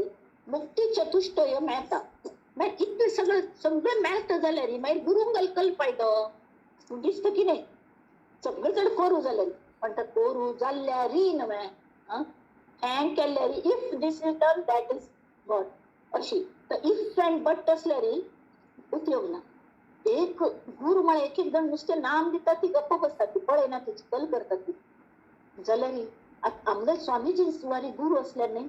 मुक्ती चतुष्टय मेळटा. मागीर इतलें सगळें सगळें मेळटा जाल्यार मागीर गुरुंगल कल फायदो दिसता की न्हय, सगळें जण करूं जाल्यार पण तो करूं जाल्यार न्हय हें केल्यार if this is done that is God अशी. तर if and but आसल्यार उपयोग ना. एक गुरू म्हळ्यार एक एक जण नुस्तें नाम दिता ती गप्प बसता, ती पळयना, तिची कल करता ती. जाल्यार आतां आमगेल स्वामीजी सुवारी गुरू आसल्यार न्ही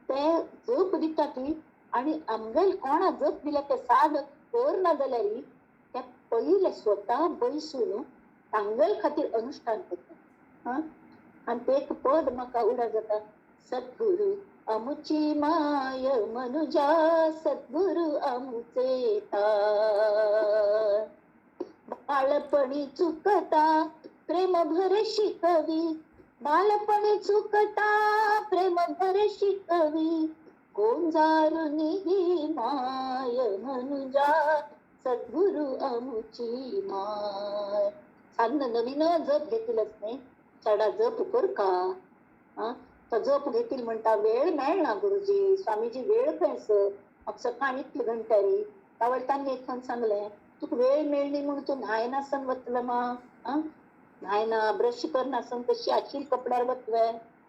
ते जप दिता ती आनी आमगेल कोणा जप दिल्या ते साद करना जाल्यार ते पयले स्वता बैसून तांगेल खातीर अनुष्ठान करता. आनी ते एक पद म्हाका उडा जाता, सद्गुरू अमुची माय मनुजा सद्गुरू अमुचे तार, बाळपणी चुकता प्रेम भर शिकवी, बालपणी चुकता प्रेम भर शिकवी, गोंजारून ही माय मनुजा सद्गुरु अमुची माय. सांग ना, नवीन जप घेतीलच नाही, चढा जप कर का, हा तो जप घेतील म्हणता वेळ मेळना गुरुजी, स्वामीजी वेळ खंयसर, म्हाका सकाळ इतले घंटारी. तावळ तांणी एक सांगलें, तुका वेळ मेळनी म्हणून तूं न्हाय नासन वतलें मा, आं न्हाय ना ब्रश करनासन तशी आशिल कपड्यार वतले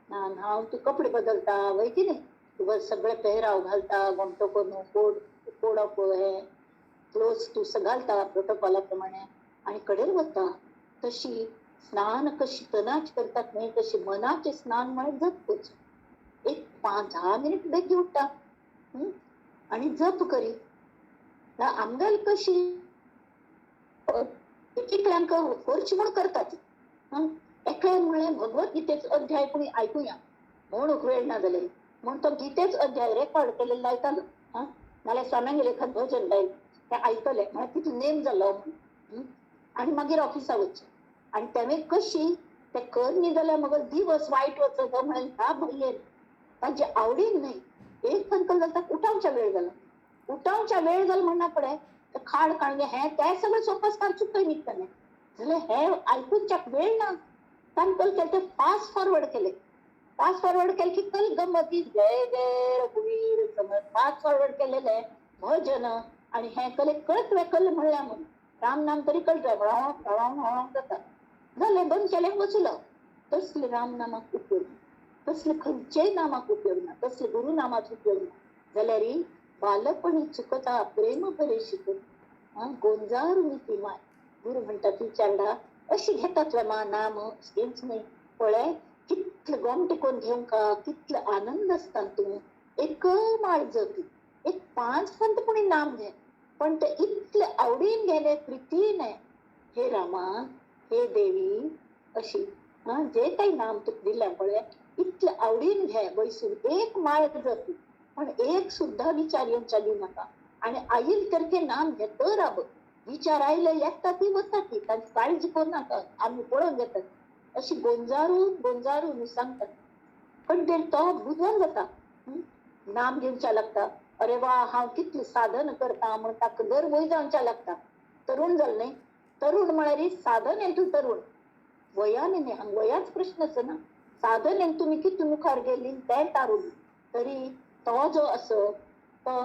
ना, न्हांव तूं कपडे बदलता वय कितें, तुका सगळे पेहराव घालता, गोमटो करून कोड कोड ऑफ हे क्लोथ तूं घालता प्रोटोकॉला प्रमाणे आनी कडेर वता. तशी स्नान कशी तनाच करतात न्हय तशी मनाचे स्नान म्हळ्यार जप करचो. एक 5-10 मिनिट बेगीन उठ्ठा आनी जप करी. आमगेल कशी एकल्यांक करची म्हूण करतात. एकल्यान म्हणलें भगवत गीतेचो अध्याय कोणी आयकुया म्हणूंक वेळ ना जाले म्हूण तो गीतेच अध्याय रेकॉर्ड केलेलो लायतालो. आं, नाल्यार स्वाम्यांगेलें एखाद भजन लायत तें आयकलें म्हळ्यार तितलो नेम जालो म्हूण, आनी मागीर ऑफिसा वचचें. आनी तेणें कशी तें कर न्ही जाल्यार मगो दिवस वायट वचत म्हणून ह्या भंयेन ताजे आवडीन न्हय. एक कंकल जाता उठावच्या वेळ जाला, उठावच्या वेळ जालो म्हणना फुडें तें खाड काणगे हें तें सगळें सोपस्कार चुकय निघतलें जाल्यार हें आयकुच्याक वेळ ना. तांकां केलें तें फास्ट फॉरवर्ड केलें, फास्ट फॉरवर्ड केलें की कल गमती जय जय रघुवीर समर्थ फास्ट फॉरवर्ड केलेलें भजन आनी हें कले कळत कल म्हणल्यार म्हूण राम नाम तरी कळटा हळव हळव हळव जाता जालें बंद केलें वचलो. तसले राम नामाक उपयोग ना, तसले खंयचेय नामाक उपयोग ना, तसले गुरु नामाचो उपयोग ना. जाल्यार बालपणी चुकता प्रेम बरे शिकत गोंजारून ती माय. गुरु म्हणटा ती चांडा अशी घेतात मा नाम घेवच न्हय. पळय कितले गोमटे कोण घेवंक कितलो आनंद आसता. तूं एक माळ जपी एक 5 पंत पुणी नाम घे, पण ते इतले आवडीन घेले प्रितीन, हे रामा हे देवी अशी जे काही नाम तुका दिलें पळय इतले आवडीन घे बैसून एक माळ जपी, पण एक सुद्धा विचार येवच्या दिवनाका. आनी आईल तरखे नाम घेत राब, विचार आयले येता ती वता ती, ताची काळजी करूं नाका, आमी पळोवन घेतात. अशी गोंजारून गोंजारून सांगतात. पण ते तो बुदवंत जाता, नाम घेवच्या लागता. अरे वा हांव कितलें साधन करता म्हण ताका गर्वय जावच्या लागता. तरुण जालें न्हय, तरुण म्हळ्यार साधन हेतू तरुण, वयान न्हय, हांगा वयाच प्रश्न आसना. साधन हेतू तुमी कितू मुखार गेली तें तारुण. तरी तो जो असो तो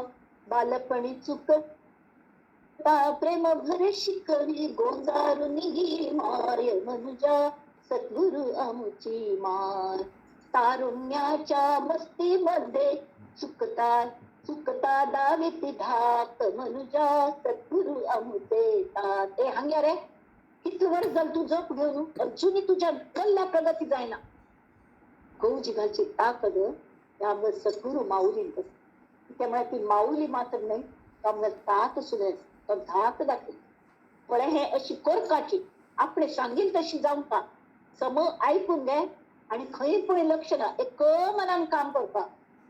बालपणी चुकता प्रेम भर शिकवी गोंजारून ही माय मनुजा सद्गुरु अमुची माय. तारुण्याच्या मस्तीमध्ये चुकता चुकता दाविती धाक मनुजा सद्गुरु अमुचे तात. ए हांग्या रे कितले वर्स जालें तूं जप घेवन अजुनूय तुज्या कल्ला प्रगती जायना. गौजी घालची ताकद ह्या सद्गुरु माऊली. त्यामुळे ती माऊली मात्र न्हय, तो आमकां ताक सुद्दां तो धाक दाखयता. पळय हे अशी करकाची आपणे सांगील तशी जावंका, सम आयकून घे आनी खंय पळय लक्ष ना, एक मनान काम करपा.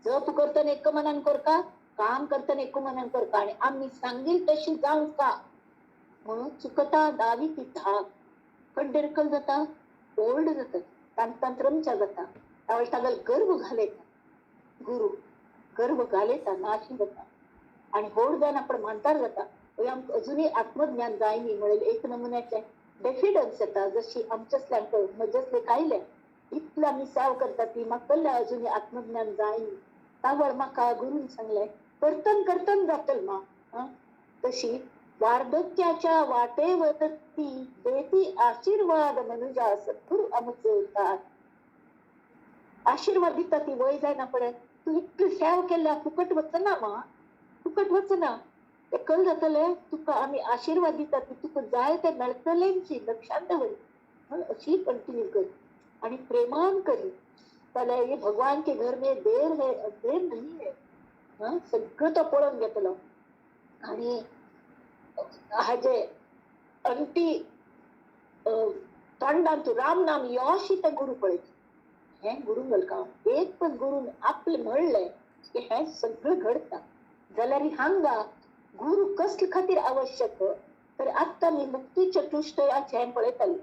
जप करतना एक मनान करका, काम करतना एक मनान करका, आनी आमी सांगील तशी जावंका. म्हणून चुकता दावी ती धाक कंडेरकल जाता, ओल्ड जाता, तांतरमच्या जाता. त्यावेळेस ताका गर्व घालयता गुरु, गर्व घालयता, नाशी जाता आनी होड जावन आपण म्हातार जाता. आमकां अजुनूय आत्मज्ञान जाय न्ही म्हणून एक नमुन्याचें डेफिडन्स येता. जशी आमच्यासल्यांक म्हजेसले कायले इतले आमी सेव करता ती म्हाका कळ्ळें अजुनूय आत्मज्ञान जाय न्ही. तावळ म्हाका गुरून सांगलें करतन करतन जातल मा. तशी वार्धक्याच्या वाटेवर ती देती आशीर्वाद मनुजा सद्गुरु आमचे तात. आशीर्वाद दिता ती वय जायना पळय, तूं इतली सेव केल्या फुकट वचना मा, फुकट वचना. ते कल जातले तुका आमी आशीर्वाद दिता ती तुका जाय ते मेळटलेंची, लक्षात दवर. अशी कंटिन्यू कर आणि प्रेमान करी. जाल्यार हे भगवान के घर में देर है अंधेर नहीं है. सगळं तो पळोवन घेतलो. आणि हाजे अंती तोंडान तूं राम नाम योशी ते गुरु पळयता. हें गुरू काम एक पण गुरून आपलें म्हणलें की हें सगळें घडता. जाल्यार हांगा गुरु कसले खातीर आवश्यक, तर आत्तां आमी मुक्ती चतुष्टयाचें हें पळयताली.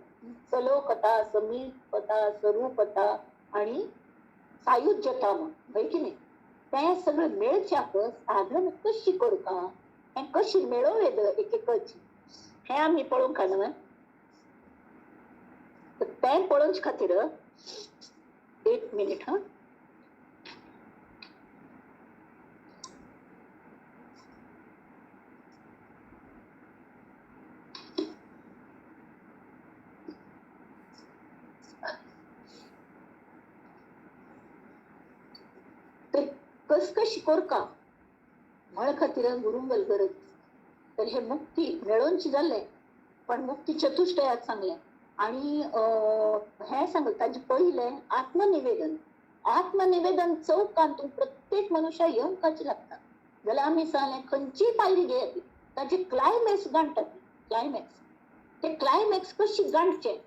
सलोकता, समीपता, स्वरूपता आणि सायुज्यता म्हण, हय की न्ही? तें सगळें मेळच्याक साधन कशी करता, हें कशी मेळोवं येता एक एकच, हें आमी पळोवंक न्हय. तें पळोवचे खातीर एक मिनीट हा. तर कस कशी करका म्हळ खातीर गुरुंगल गरज. तर हे मुक्ती मेळोवची जालें, पण मुक्ती चतुष्टयात सांगलें. आणि हें सांगलें ताजें पयलें आत्मनिवेदन. आत्मनिवेदन चौकांत तूं प्रत्येक मनुष्या येवंकाच लागता. जाल्यार आमी सांगलें खंयचीय पायरी घेयात ताजे क्लायमॅक्स गांठटा, क्लायमॅक्स. ते क्लायमॅक्स कशी गांठचे?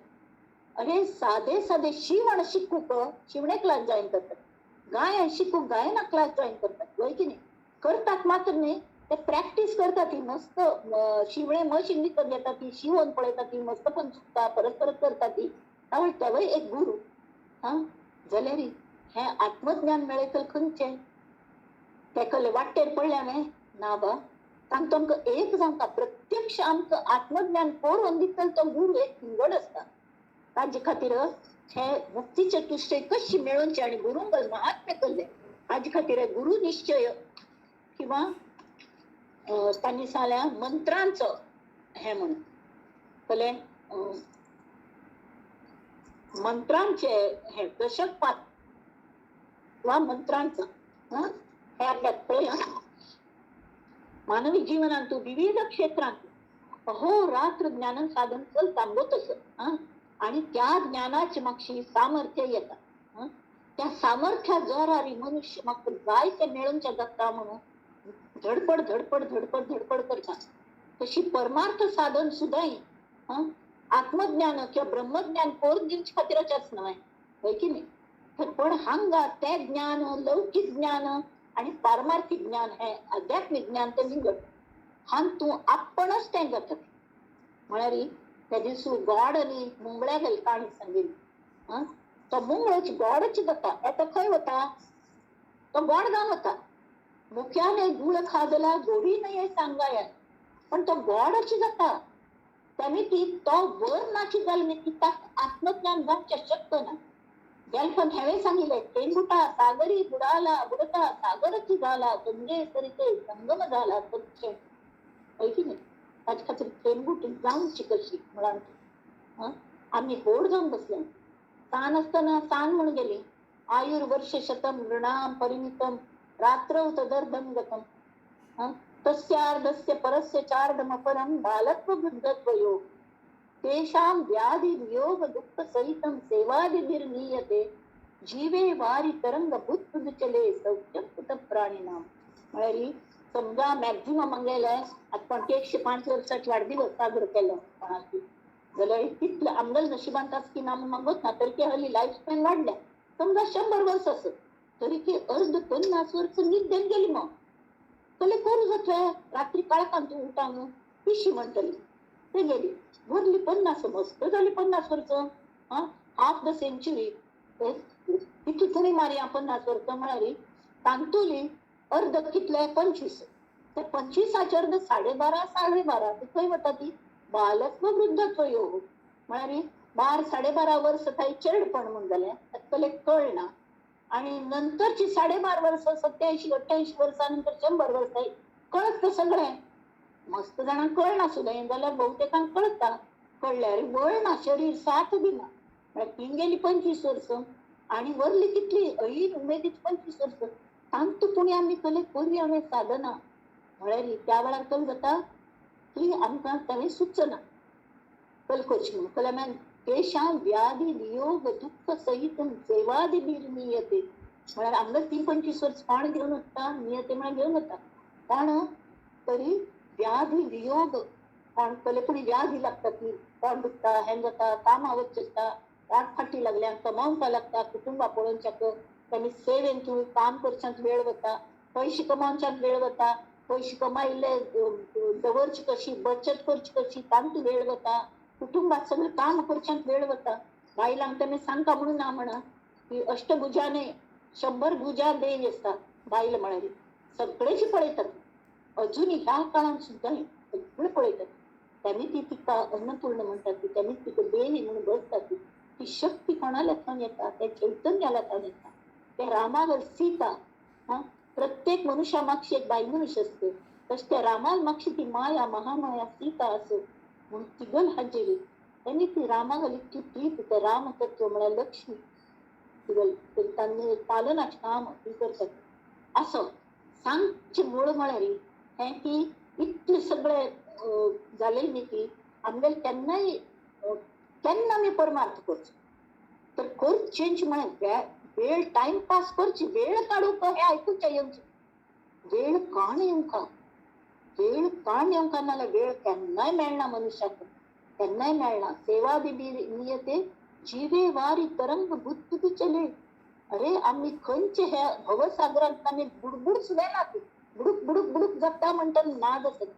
अरे सादे सादे शिवण शिकूंक शिवणे क्लास जॉयन करतात, गायन शिकूंक गायना क्लास जॉयन करतात, हय की न्ही? करतात मात्र न्ही, ते प्रॅक्टीस करतात. ती मस्त शिवणे मशीन विकत घेतात, ती शिवून पळयतात, ती मस्त पण चुकता, परत परत करतात ती. आवड तेवय एक गुरू. हा जाल्यार हें आत्मज्ञान मेळयतलें खंयचें? तेकले वाटेर पडल्या न्ही ना बा, तांकां आमकां एक जावंका प्रत्यक्ष आमकां आत्मज्ञान करून दितलो तो गुरू एक पिंगड आसता. ताजे खातीर हे मुक्ती चतुष्टय कशी मेळोवची आनी गुरूंक महात्म्य केल्लें हाजे खातीर गुरू निश्चय किंवा तांणी सांगल्या मंत्रांचो हें म्हणून कळ्ळें, मंत्रांचे हे दशक पात वा मंत्रांचो हे आपल्याक पळया. मानवी जीवनांत विविध क्षेत्रांत अहोरात्र ज्ञान साधन चलता तसं. आणि त्या ज्ञानाची मागशी सामर्थ्य येता. त्या सामर्थ्या जोरारी मनुष्य म्हाका जाय तें मेळोवचें जाता म्हणून धडपड धडपड धडपड धडपड करता. तशी परमार्थ साधन सुद्दां आत्मज्ञान किंवा ब्रह्मज्ञान करून दिवचे खातीरच न्हय, हय की न्ही? पण हांगा तें ज्ञान लौकीक ज्ञान आणि पारमार्थिक ज्ञान हें आध्यात्मीक ज्ञान तें विंगड. हातूंत आपणच तें जाता. म्हळ्यार त्या दिसू गॉड आनी मुंगळ्या गेल काणी सांगिल्ली. तो मुंगळोच गॉडच जाता. येता खंय वता? तो गॉड जावन वता. मुख्याने गुळ खाजला गोडी नये सांगाया, पण तो गॉडच जाता. त्याने ती तो वर नाची जाली ती ताका आत्मज्ञान जावचें शक्य ना. गेलपण हेवें सांगिल्लें, टेंगुटा सागरी बुडाला बुडता सागरच झाला गंगे सरिते संगम झाला स्वच्छ, हय की न्ही? ताजे खातीर टेंगूट जावची कशी म्हळ्यार आमी होड जावन बसले. सान आसतना सान म्हूण गेली. आयुर्वर्ष शतम नृणाम परिमितम रात्रौ तदर्धम गतम तस्यार्धस्य परस्य चार्धम अपरम बालत्व वृद्धत्वयो तेषां व्याधि वियोग दुःख सहितं सेवादिभिर्नीयते जीवे वारी तरंग बुद्ध चले सौख्यम कुत प्राणिनाम. म्हळ्यार समजा मॅक्झिमम आमगेले आतां पण 105 वर्साचे वाडदिवस साजरो केलो कोणाकी जाल्यार तितले आमगेले नशिबांत आसा की ना मागत ना, तरी हल्ली लायफ स्पॅन वाडल्या. समजा 100 वर्स आसत तरी की अर्द 50 वर्स न्हिदेन गेली. मग कले करू जातले रात्री काळखान तूं उठान पिशी म्हणटली ते गेली. भरली 50, मस्त जाली 50 वर्स. हाफ the century तितली थोडी मारया 50 वर्सां म्हळ्यार तांतुली अर्द कितले 25. ते 25 अर्द 12.5 12.5 ते खंय वता ती बालत्व वृद्धत्व यो. म्हळ्यार 12 12.5 वर्स थंय चेडपण म्हूण जालें, तातूंतलें कळना. आणि नंतरची 12.5 वर्स 87 88 वर्सां नंतर 100 वर्सां कळत ते सगळें. मस्त जाणांक कळना सुद्दां जाल्यार बहुतेकांक कळटा. कळल्यार वळना, शरीर साथ दिना. म्हळ्यार ती गेली 25 वर्स आणि वरली कितली ऐन उमेदीत 25 वर्स. तांतू पुणी आमी कले करूया आमी साधना. म्हळ्यार त्या वेळार कल जाता की आमकां ताणें सुचना कल करची म्हणून. कल आमी तेषां व्याधी वियोग दुःख सहित सेवादी निर्नियते. म्हळ्यार आमकां ती 25 वर्स कोण घेवन वता? नियते म्हळ्यार घेवन वता कोण तरी व्याधी वियोग कोण कले पुणी व्याधी लागता ती पोट दुखता, हें जाता, कामां वचचें आसता, पोट फाटी लागल्या, कमावपाक लागता, कुटुंबा पळोवच्याक ताणी सेवेन तूं काम करच्यांत वेळ वता, पयशे कमावच्यांत वेळ वता, पयशे कमायिल्ले दवरची कशी, बचत करची कशी, तांतूं वेळ वता. कुटुंबात सगळें काम करच्यांत वेळ वता. बायलांक तेमी सांगता म्हणून ना म्हणा की अष्टभुजाने 100 भुजा देवी आसता बायल म्हळ्यार सगळेच पळयतात. अजून ह्या काळांत सुद्दां सगळे पळयतात. त्यांनी ती तिका अन्नपूर्ण म्हणतात, त्यांनी तिका देवी म्हणून बसतात. ती शक्ती कोणाला थावन येता? त्या चैतन्याला थावन येता. त्या रामावर सीता, हा प्रत्येक मनुष्या मागशी एक बायल मनुष्य असते, तशी त्या रामाल मागशी ती माया महामाया सीता असो म्हणून तिगल हाजेरी. त्यांनी ती रामागली ती प्रीत, त्या रामतत्व म्हळ्यार लक्ष्मी तिगल तांणी पालनाचें काम ती करतात. असो सांगचें मूळ म्हळ्यार हें की इतलें सगळें जालें न्ही की आमगेले केन्नाय केन्ना आमी परमार्थ करचो तर करचेंच म्हळ्यार वेळ टायमपास करची, वेळ काडूंक हें आयकुचें येवचें. वेळ काण येवंका, वेळ काण येवंका नाल्यार वेळ केन्नाय मेळना मनुष्याक, केन्नाय मेळना. सेवा बी नियते जिवे वारी तरंग बुद्ध चले. अरे आमी खंयचे ह्या भवसागरांत आमी बुडबुड सुद्दां ना, ती बुडूक बुडूक बुडूक जाता म्हणटा नाद आसत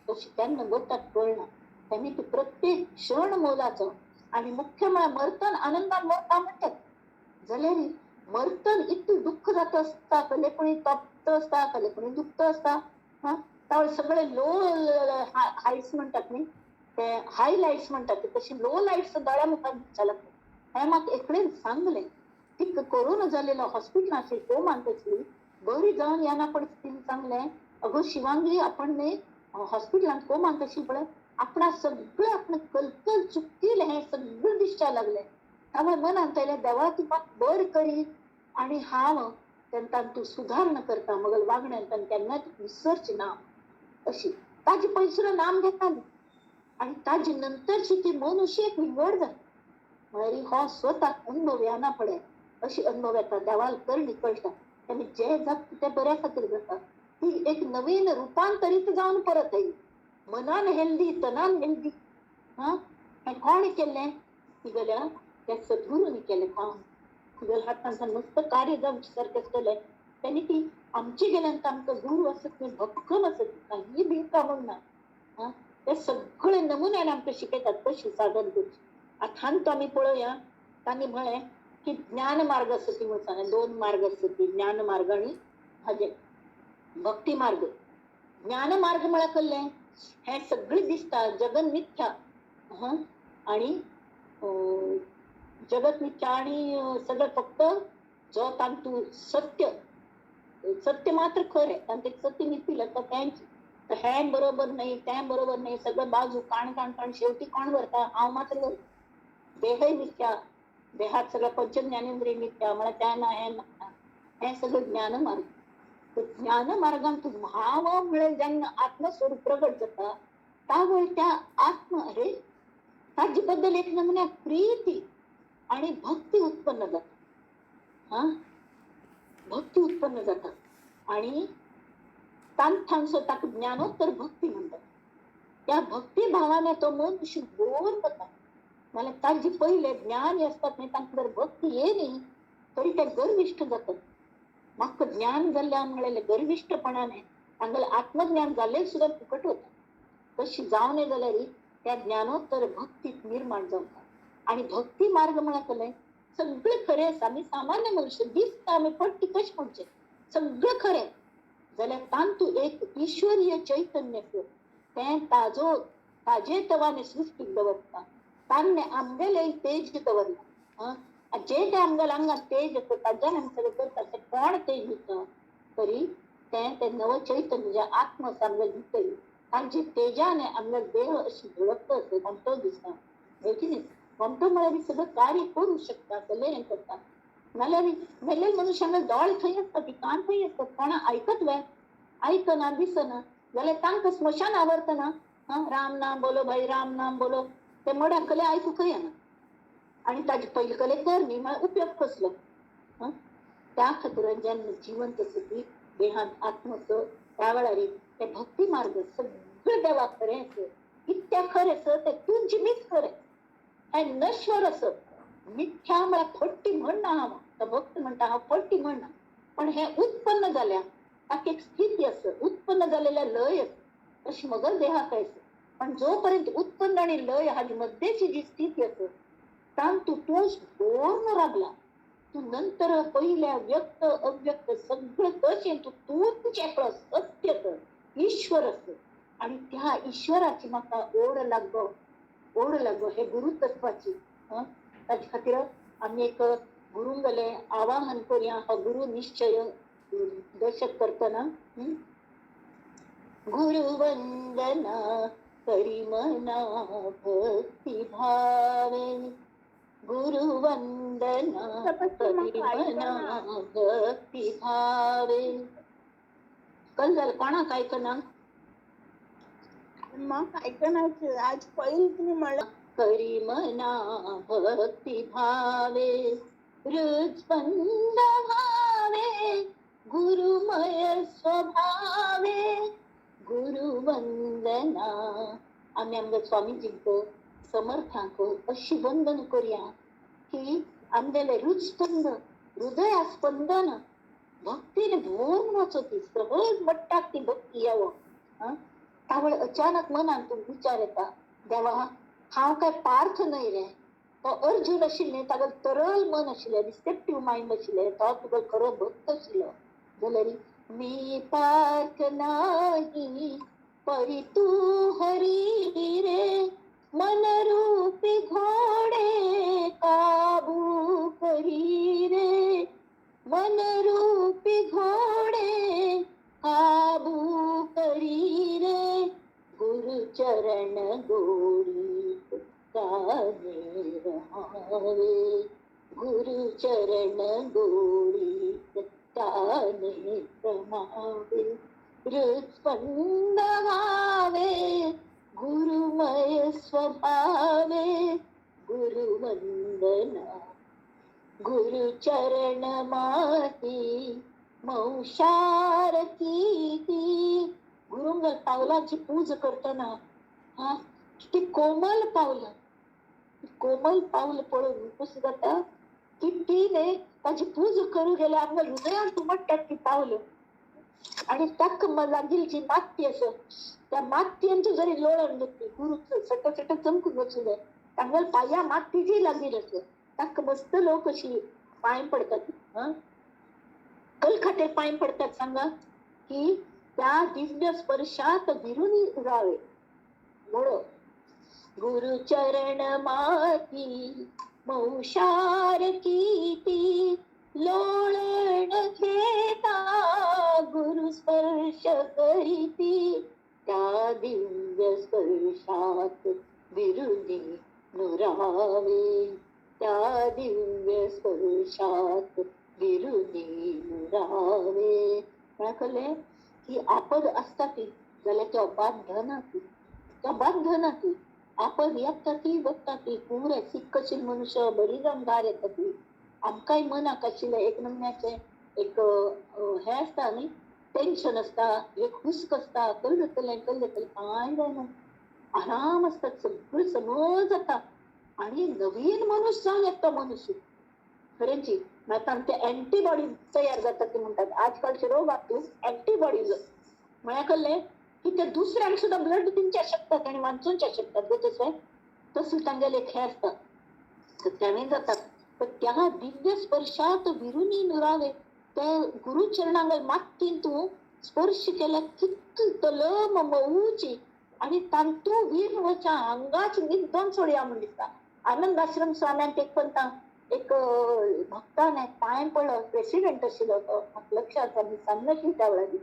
तशी केन्ना वतात कळना. त्यांनी ती प्रत्येक क्षण मोलाचो. आणि मुख्य म्हळ्यार मरतन आनंदान मरता म्हणटात जाल्यार मरतन इतलें दुख्ख जाता आसता, कले कोणी तप्त आसता, कले कोणी दुख्ख आसता. हा तावळ सगळे लो हायट्स म्हणटात न्ही, ते हाय लायट्स म्हणटात ते तशी लो लायट्स दोळ्या मुखार दिसता लागता. हें म्हाका एकलेन सांगलें. तिका कोरोना जालेलो हॉस्पिटलांत आशिल्ली, कोमांत आसली, बरी जावन येना पण तिणें सांगलें, अगो शिवांगी आपण न्ही हॉस्पिटलांत कोमांत आशिल्ली पळय, आपणा सगळें आपण कलकल चुकतील हें सगळें दिसच्या लागलें. त्यामुळे मनांत आयलें देवा तूं म्हाका बरें करी आनी हांव तेन्ना तूं सुदारणा करता मगल वागण्यान केन्नाच विसरची ना अशी ताजे पयसुलो नाम घेताली. आनी ताजे नंतरची ती मनुष्य एक विंगड जाली. म्हळ्यार हो स्वताक अनुभव येना पळय अशी अनुभव येता. देवाल करणी कळटा आनी जे जाता ते बऱ्या खातीर जाता. ती एक नवीन रुपांतरीत जावन परत येयली, मनान हेल्दी तनान हेल्दी. हा हें कोणें केल्लें? तिगेल्या त्या सद्गुरूंनी केलें काम. तिगेल्या हातान मस्त कार्य जावचें सारकें आसतलें. त्यांनी ती आमचे गेल्यान आमकां गुरू आसत न्ही, भक्कम आसत, काही भिवका म्हण ना. हा ते सगळे नमुन्यान आमकां शिकयतात कशी साधन करची. आतां तो आमी पळोवया. तांणी म्हळें की ज्ञान मार्ग आसा ती म्हणून सांगलें. 2 मार्ग आसता ती, ज्ञान मार्ग आनी हाजे भक्ती मार्ग. ज्ञान मार्ग म्हळ्यार कसलें? हें सगळें दिसता जगन मिथ्या आणि जगत मिथ्या आणि सगळं फक्त जो तांतू सत्य, सत्य मात्र खरें, तांचे सत्य मिथिलं तर त्यांची तर हें बरोबर नाही तें बरोबर नाही, सगळं बाजू काण काण काण शेवटी कोण व्हरता? हांव मात्र व्हरता. देहय मिथ्या, देहात सगळं पंचज्ञानेंद्रिय मिथ्या, म्हळ्यार तें ना हें ना, हें सगळं ज्ञान मार्ग. ज्ञान मार्गांत हांव म्हळ्यार जेन्ना आत्मस्वरूप प्रगट जाता त्यावेळी त्या आत्म अरे ताजे बद्दल एक नमुन्या प्रीती आणि भक्ती उत्पन्न जाता. हा भक्ती उत्पन्न जाता आणि तांथांसो ताका ज्ञानोत्तर भक्ती म्हणतात. त्या भक्ती भावाने तो मनुष्य गोर जाता. मला ताजे पहिले ज्ञान असतात न्ही, तांकां जर भक्ती ये न्ही तरी ते गर्विश्ठ जातात. म्हाका ज्ञान जाल्ल्या म्हणलेले गर्विश्ठपणाने तांगेलें आत्मज्ञान जाल्लें सुद्दां फुकट वता. तशी जावं नये जाल्यार त्या ज्ञानोत्तर भक्तीत निर्माण जावता. आणि भक्ती मार्ग म्हळ्यार कसलें? सगळें खरें आसा, आमी सामान्य मनुष्य दिसता आमी पट्टी कशें म्हणचें, सगळें खरें जाल्यार तांतू एक ईश्वरीय चैतन्य तें ताजो ताजे तवाने सृश्टीक दवरता. तान्ने आमगेलें तेज दवरलां. जे ते आमगेल्या आंगात तेज आसा ताज्यान आमी सगळें करता, तें कोण तेज दिता तरी तें तें नव चैतन्य जें आत्म आसा आमगेले भितर तांचे तेजाने आमगेलो देह अशी झळकता आसा, गोमटो दिसता. कितें गोमटो म्हळ्यार सगळें कार्य करूं शकता, सगळें हें करता. नाल्यार मेल्ले मनुष्यांक दोळे थंय आसता, ती कान थंय आसता, कोणा आयकत वे आयकना दिसना जाल्यार तांकां स्मशान आवरतना राम नाम बोलो भाई राम नाम बोलो ते मड्याक कले आयकूंकय येना. आनी ताजे पयले कले कर न्ही म्हळ्यार उपयोग कसलो? त्या खातीर जेन्ना जिवंत आसा ती देहांत आत्म आसा त्या वेळार ते भक्ती मार्ग सगळें देवाक खरें आसा, कित्याक खरें आसा तें तुमची मीच खरें, हें नश्वर आसा. मिथ्या म्हळ्यार फट्टी म्हणना हांव, तो भक्त म्हणटा हांव फट्टी म्हणना, पण हें उत्पन्न जाल्या ताका एक स्थिती आसा, उत्पन्न जालेल्या लय आसा, तशी मगल देहाक आसा. पण जोपर्यंत उत्पन्न आणि लय हाजी मध्येची जी स्थिती आसा तान तूं तूंच दवरून राबला तूं नंतर पहिल्या व्यक्त अव्यक्त सगळं तशें तूं तूंच एकलो सत्य तर ईश्वर आसा. आणि त्या ईश्वराची म्हाका ओड लागो, ओड लागो हे गुरुतत्वाची. ताजे खातीर आमी एक गुरुंगले आवाहन करूया हो गुरु निश्चय दर्शक करतना. गुरुवंदना करी मना भक्ती भावे, गुरुवंदना करी मना भक्ती भावे. कल जालें कोणाक आयकना? म्हाका आयकना आज पयलीं तुमी म्हणलें. करी मना भक्ती भावे, हृत्स्पंद भावे, गुरुमय स्वभावे, गुरुवंदना. आमी आमच्या स्वामीजींक समर्थांक अशी वंदन करूया की आमगेले हृत्स्पंद हृदया स्पंदन भक्तीन भरून वचो, ती सहज मट्टाक ती भक्ती यावो. तावळ अचानक मनान तूं विचार येता, देवा हांव काय पार्थ न्हय रे, तो अर्जुन आशिल्ले ताका तरल मन आशिल्लें, रिसेप्टीव मायंड आशिल्लें, तो तुका खरो भक्त आशिल्लो. जाल्यार मी पार्थ नाही परी तू हरी रे, मन रूपी घोडे काबू करी रे, मन रूपी घोडे काबू करी रे, गुरु चरण गोडी ताने रहावे, गुरु चरण गोडी ताने रहावे, हृत्स्पंद भावे, गुरुमय स्वभावे, गुरुवंदना. गुरुचरण माती मौशार कीती. गुरुंग पावलांची पूज करतना हा किती कोमल पावलं, कोमल पावलं पळोवन कशें जाता की ती न्ही ताजी पूज करूं गेल्यार आमकां हृदयान उमट्टात ती पावलं. आणि ताका लागिल्ली जी माती आसा त्या मातयेन तूं जरी लोळण घेतली गुरू सट सट चमकून वचूं जाय, तांगेल्या पांया माती जी लागिल्ली आसा ताका मस्त लोक अशी पांय पडतात. कल खातीर पांय पडतात सांगा की त्या दिव्य स्पर्शात विरुनी उरावे म्हणून. गुरुचरण माती मौशार कीती, लोळण घेता गुरु स्पर्श करीती, त्या दिव्य स्पर्शात विरुनी नुरावे, त्या दिव्य स्पर्शात विरुनी नुरावे. म्हळ्यार कळ्ळें की आपद आसता ती जाल्यार तो बांधना ती, तो बांधना ती आपद येता ती वता ती. पुरे सिक्कशील मनुष्य बरी जावन भायर येता ती. आमकांय मनाक आशिल्लें एक नमन्याचें एक हें आसता न्ही, टेन्शन आसता, एक हुस्क आसता, कल जातलें कल जातलें, कांय जायना, आराम आसता, सगळें समज जाता आणि नवीन मनुष्य जावन येता मनुष्य खरेंची. आतां ते एंटीबॉडीज तयार जातात ते म्हणटात आजकालचे रोग एंटीबॉडीज म्हळ्यार कळ्ळें की ते दुसऱ्यांक सुद्दां ब्लड दिवच्या शकतात आनी वाचोवच्या शकतात गो. तशें तसलें तांगेलें एक हें आसता, तर तेणें जाता. तर त्या दिव्य स्पर्शात विरुनी नुरावे, त्या गुरुचरणांक मातयेन तूं स्पर्श केल्यार कितली तलम मऊची आनी तांतू वीर वच्या आंगाची निद्दोन सोडया म्हूण दिसता. आनंद आश्रम स्वाम्यांक एक पंता एक भक्तान पांय पडलो, प्रेसिडेंट आशिल्लो तो, म्हाका लक्ष आसा, मी सांगनाशिल्ली त्या वेळार.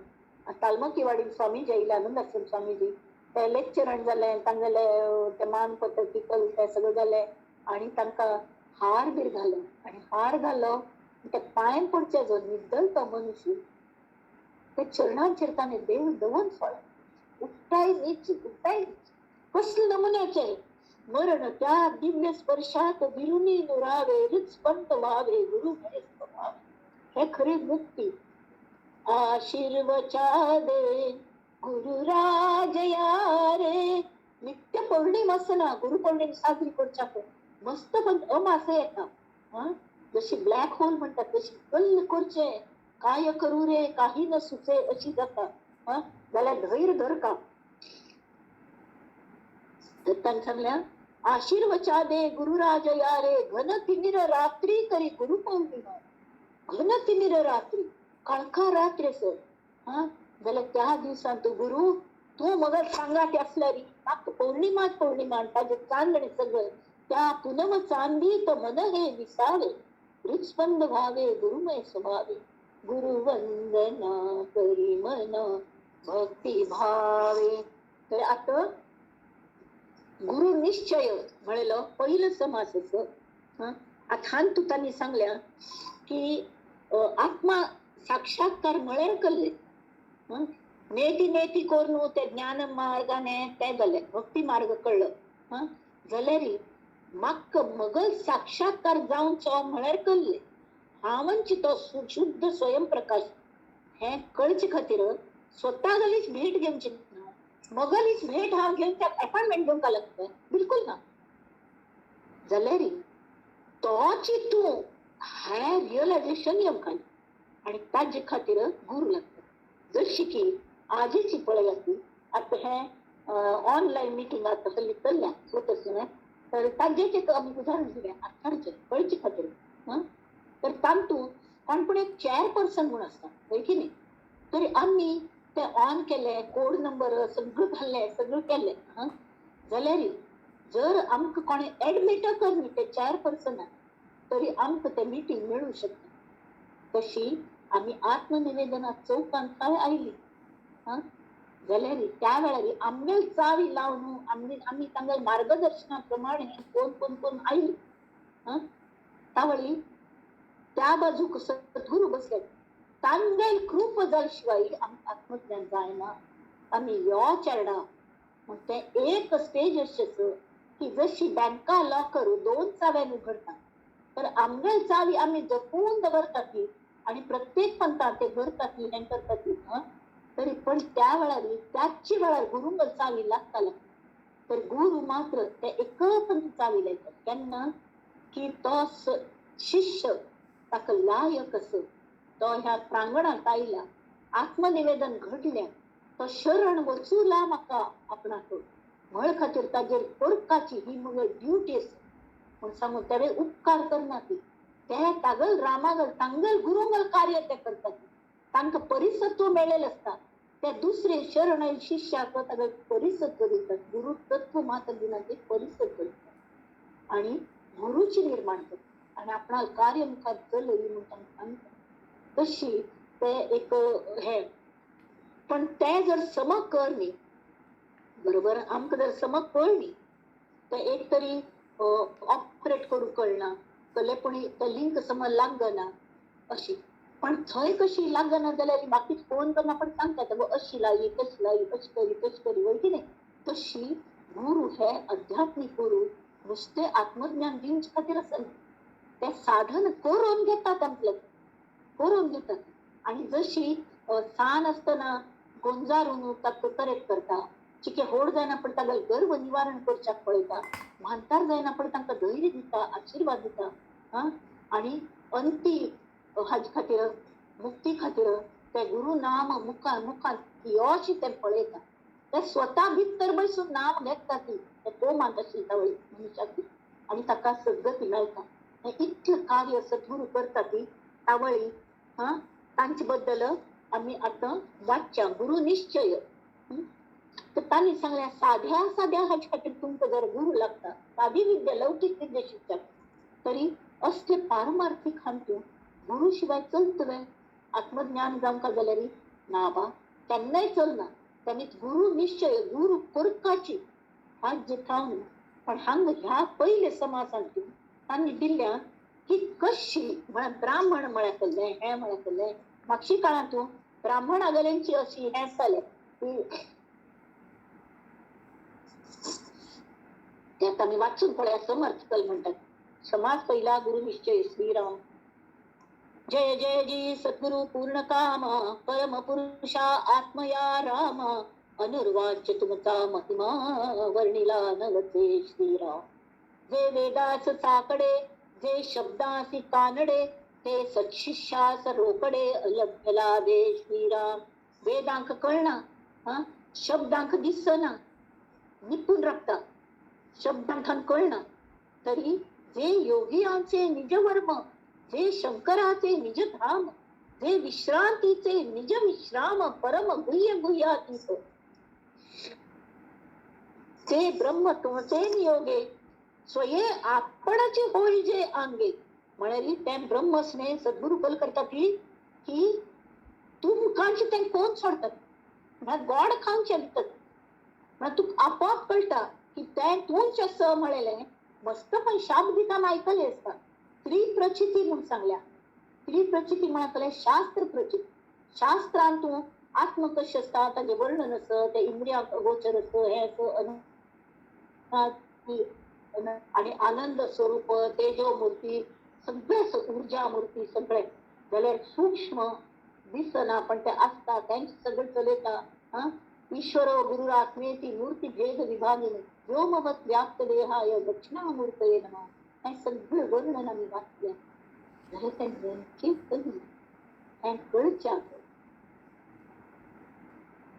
तालमकीवाडी स्वामीजी आयिल्ले, आनंद आश्रम स्वामीजी, ते लेक्चरण जालें तांगेले, ते मानपत्र टिकल ते सगळें जालें आनी तांकां हार बीर घालो आनी हार घालो ते पांय पडचे जो निद्दल तो मनुष्य ते चरणांचेर ताणें देव दवरून सोडलें. उठ्ठाय नीच उठ्ठाय नीच कसले नमुन्याचे मरण त्या दिव्य स्पर्शात विरुनी नुरावे, हृत्स्पंद व्हावे, गुरु हे खरी मुक्ती. आशीर्वचा दे गुरुराजया रे. नित्य पौर्णिमा आसना, गुरु पौर्णिमा साजरी करच्याक मस्त पण अमास येता. जशी ब्लॅक होल म्हणतात तशी कल्ल करचे काय करू रे काही न सुचे अशी जाता. जाल्यार धैर्य धर का. तर तांणी सांगल्या आशीर्वचा दे गुरुराज यारे घन तिमिर रात्री करी गुरु पौर्णिमा. घन तिमिर रात्री, काळखा रात्री सर. हा जाल्यार त्या दिवसान तूं गुरु तूं मगर सांगात आसल्यार म्हाका पौर्णिमाच पौर्णिमा ताजें चांदणे सगळें त्या पुनम चांदी तो मन हे विसावे हृत्स्पंद व्हावे गुरुमय स्वभावे. गुरु वंदना करी मन भक्ती भावे. तर आता गुरु निश्चय म्हणलं पहिलं समास असं. आथान तू त्यांनी सांगल्या की आत्मा साक्षात्कार म्हळ्यार कल्ले नेती नेती करून ते ज्ञान मार्गाने ते जाले भक्ती मार्ग कळ्ळो जाल्यार म्हाका मगल साक्षात्कार जावचो म्हळ्यार कल्ले हांवच तो शुद्ध स्वयंप्रकाश हें कळचे खातीर स्वता गलीच भेट घेवची ना, मगलीच भेट हांव घेवन त्या अपॉइंटमेंट घेवंक लागता बिलकुल ना. जाल्यार तोच तूं हें रियलायझेशन येवंक आनी ताजे खातीर गुरू लागता. जशी की आजीची पळय ती आतां हें ऑनलायन मिटींग आतां हल्ली चल्ल्या होत आसलें तर ताजेच एक आमी उदाहरण दिलें आतांचें कळचे खातीर. तर तातूंत कोण पूण एक चेअरपर्सन म्हूण आसता हय की न्ही, तरी आमी ते ऑन केले कोड नंबर सगळें घाल्ले सगळें केलें. जाल्यार जर आमकां कोणें एडमीट कर न्ही ते चेअरपर्सनाक तरी आमकां ते मिटींग मेळूं शकता. तशी आमी आत्मनिवेदनात चौकांत काय आयली जाल्यार त्या वेळार आमगेल चावी लावन आमी आमी तांगेल मार्गदर्शना प्रमाणे कोण कोण कोण आयली. तावळी त्या बाजूक सद्गुरू बसले तांगेल कृप जाल शिवाय आमकां आत्मज्ञान जायना. आमी यो चेरडा म्हण तें एक स्टेज अशेंच की जशी बँका लॉकर दोन चाव्यांनी उघडटा तर आमगेल चावी आमी जपून दवरता ती आनी प्रत्येक पंथात ते भरता ती हें करता ती. तरी पण त्या वेळार त्याच वेळार गुरूंक चावी लागताले तर गुरु मात्र ते एकच चावी लायतात केन्ना की तो शिष्य ताका लायक असो तो ह्या प्रांगणांत आयला आत्मनिवेदन घडलें तो शरण वचूला म्हाका आपणाक म्हळ खातीर ताजेर करपाची ही मगळ ड्युटी आसा म्हूण सांगून तेणे उपकार करना ती ते तागल रामागल तांगल गुरुंगल कार्य ते करतात तांकां परिसत्व मेळ्ळेलें आसता ते दुसरे शरण शिष्याक ताका परिसत्व दितात गुरु तत्व मात्र दिना ते परिसत्व दितात आनी गुरुची निर्माण करतात आनी आपणाक कार्य मुखार चलय म्हूण तांकां सांगता. तशी ते एक हे पण ते जर समक कर न्ही बरोबर आमकां जर समक कळ न्ही ते एक तरी ऑपरेट करूंक कळना कले पूण ते लिंक समज लागना अशी पण थंय कशी लागना जाल्यार बाकी फोन करून आपण सांगता गो अशी लायी तशी लायी अशी करी तशी करी वय की न्ही. तशी गुरु हे आध्यात्मीक गुरु नुस्तें आत्मज्ञान दिवचे खातीर आसना ते साधन करून घेतात आपले करून घेतात. आनी जशी सान आसतना गोंजारून ताका करेक्ट करता चिके होड जायना पण ताका गर्व निवारण करच्याक पळयता म्हांतार जायना पण तांकां धैर्य दिता आशिर्वाद दिता. आनी अंती हाजे खातीर मुक्ती खातीर ते गुरु नाम मुखार मुखार योशी ते पळयता ते स्वता भितर बसून नाम घेता ती ते कोमांत आशिल्ली मनशाक आनी ताका सद्गती मेळटा. हें इतलें कार्य सद्गुरू करता ती तावळी. तांचे बद्दल आमी आतां वाचच्या गुरु निश्चय. तर तांणी सांगलें साध्या साध्या हाचे खातीर तुमकां जर गुरु लागता सादी विद्या लौकीक विद्या शिकतात तरी असले पारमार्थिक हातूंत गुरु शिवाय चलतले आत्मज्ञान जावंक जाल्यार ना बा केन्नाय चलना. तांणी गुरु निश्चय गुरु करपाची हात थावन पण हांग ह्या पयले समाजांत तांणी दिल्ल्या की कशी म्हळ्यार ब्राह्मण म्हळ्यार कल्लें हें म्हळ्यार कल्लें मागशी काळांत ब्राह्मण आगल्यांची अशी हें आसतालें की त्यात आमी वाचून पळया समर्थ कल म्हणटात समाज पहिला गुरु निश्चय श्रीराम. जय जय जी सद्गुरु पूर्ण कामा परम पुरुषा आत्मया रामा अनुर्वाच्य तुमचा महिमा वर्णिला नवचे श्रीराम. जे वेदास साकडे जे शब्दासी कानडे ते सत्शिष्यास रोकडे अलभ्य लाभे श्रीराम. वेदांक कळना शब्दांक दिसना निपून राखता शब्दांठान कळना तरी जे योगियांचे निजवर्म, जे शंकराचे निजधाम, जे विश्रांतीचे निज विश्राम, परम गुह्य गुह्यातीत, ते ब्रह्म तुमचे नियोगे, स्वये आपणाचे होई जे आंगे. म्हळ्यार तें ब्रह्म स्नेह सद्गुरू कल करता ती की तुमकांचे तें कोण सोडतात, म्हळ्यार गोड खावन चलतात. म्हळ्यार तुका आपोआप कळटा की तें तूंच आसा म्हणलें मस्त. पण शाब्दिकान आयकलें आसता. त्रिप्रचिती म्हूण सांगल्या. त्रिप्रचिती म्हळ्यार शास्त्र प्रचिती. शास्त्रान तूं आत्म कशें आसता ताजें वर्णन आसा, ते इंद्रियांक अगोचर आसा, हें आसा आणि आनंद स्वरूप, तेजो मूर्ती, सगळे ऊर्जा मूर्ती सगळे. जाल्यार सूक्ष्म दिसना पण ते आसता, तेंच सगळें चलयता. हा, ईश्वर गुरुरात्मे ती मूर्ती भेद विभागीन व्योमवत व्याप्त देहाय दक्षिणामूर्तये नमः. हें सगळें वर्णन आमी वाचलें जाल्यार तें नेमकें कळना, हें कळच्याक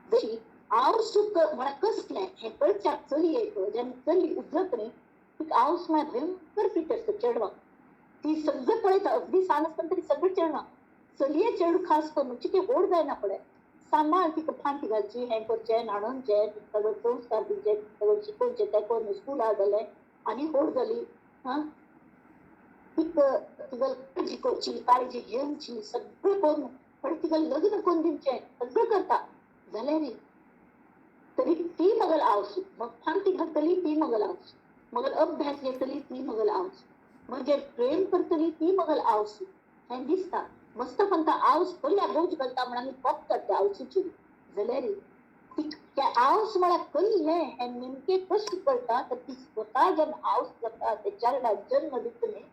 जशी आवसूक म्हळ्यार कसलें हें कळच्याक चलयेक जेन्ना चली उजत न्ही तिका आवस म्हळ्यार भयंकर फिट आसता चेडवाक. ती सगळें पळयता, अगदी सान आसतना तरी सगळें चेडवां चलये चेडूं खास करून चिके व्हड जायना पळय, सांबाळ तिका फांती घालची, हें करचें, न्हाणोवचें, सगळें संस्कार दिवचे, सगळें शिकोवचें. तें करून स्कुला जालें आनी व्हड जाली. हा, तिका तिका काळजी करची, काळजी घेवची, सगळें करून पण तिका लग्न करून दिवचें सगळें करता. जाल्यार तरी ती मगल आवस, मग फांती घालतली ती मगल आवस, मगल अभ्यास घेतली ती मगल आवस, म्हणजे प्रेम करतली ती मगल आवस. हें दिसता मस्त. पण आवस कसल्या बोज घालता म्हण आमी फक्त त्या आवसूची. जाल्यार ती आवस म्हळ्यार कसलें हें नेमकें कशें कळटा तर ती स्वता जेन्ना आवस जाता ते चेरडाक जन्म दिता न्ही,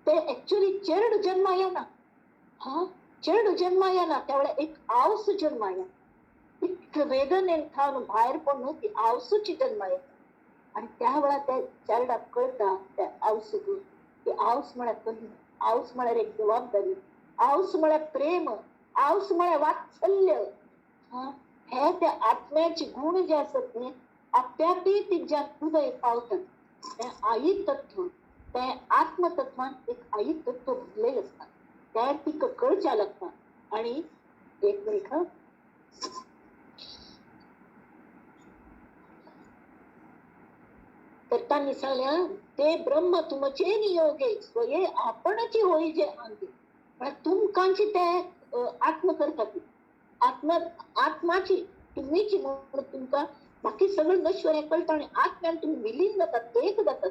ते एक्चुअली चेरड जन्मा येना. हा, चेरड जन्मा येना त्या वेळार एक आवस जन्मा येना. इतकें वेदनेन थावन भायर पडून ती आवसूची जन्मा येता आनी त्या वेळार त्या चेरडाक कळटा त्या आवसूक की आवस म्हळ्यार कसली. आवस म्हळ्यार एक जबाबदारी, आवस म्हळ्यार प्रेम, आवस म्हळ्यार वात्सल्य. हे त्या आत्म्याचे गुण जे आसत न्ही आप्यापी तिज्या हृदय पावतात. तें आई तत्व, तें आत्मतत्वान एक आई तत्व भरलेलें आसता, तें तिका कळच्या लागता. आनी एक मिनिट हा, तर तांणी सांगलें ते ब्रह्म तुमचे नियोगे स्वये आपणाची होई जे आंगे. म्हळ्यार तुमकांची ते आत्म करतात, आत्म आत्माची तुम्हीची म्हणून तुमकां बाकी सगळें नश्वर हें कळटा आनी आत्म्यान तुमी विलीन जातात, एक जातात.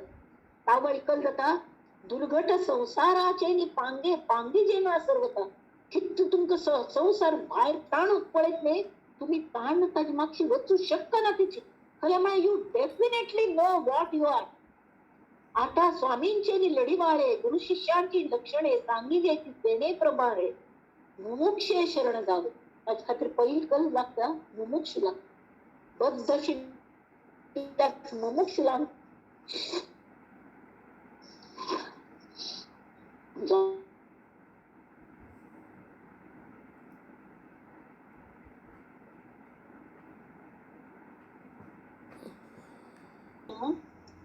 तावळ कल जाता दुर्घट संसाराचे नी पांगे पांगे जेना सर्वता. कितू तुमकां संवसार भायर ताणूंक पळयत न्ही, तुमी ताण ताजे मागशी वचूं शकना तिची. खरें म्हळ्यार you definitely know what you are. आता स्वामींचे नी लढीवाळे गुरु शिष्यांची लक्षणे सांगितली ती तेणे प्रमाणे मुमुक्षे शरण जावे. ताजे खातीर पयली कल लागता मुमुक्ष लागता, बद्दशी मुमुक्ष लाग.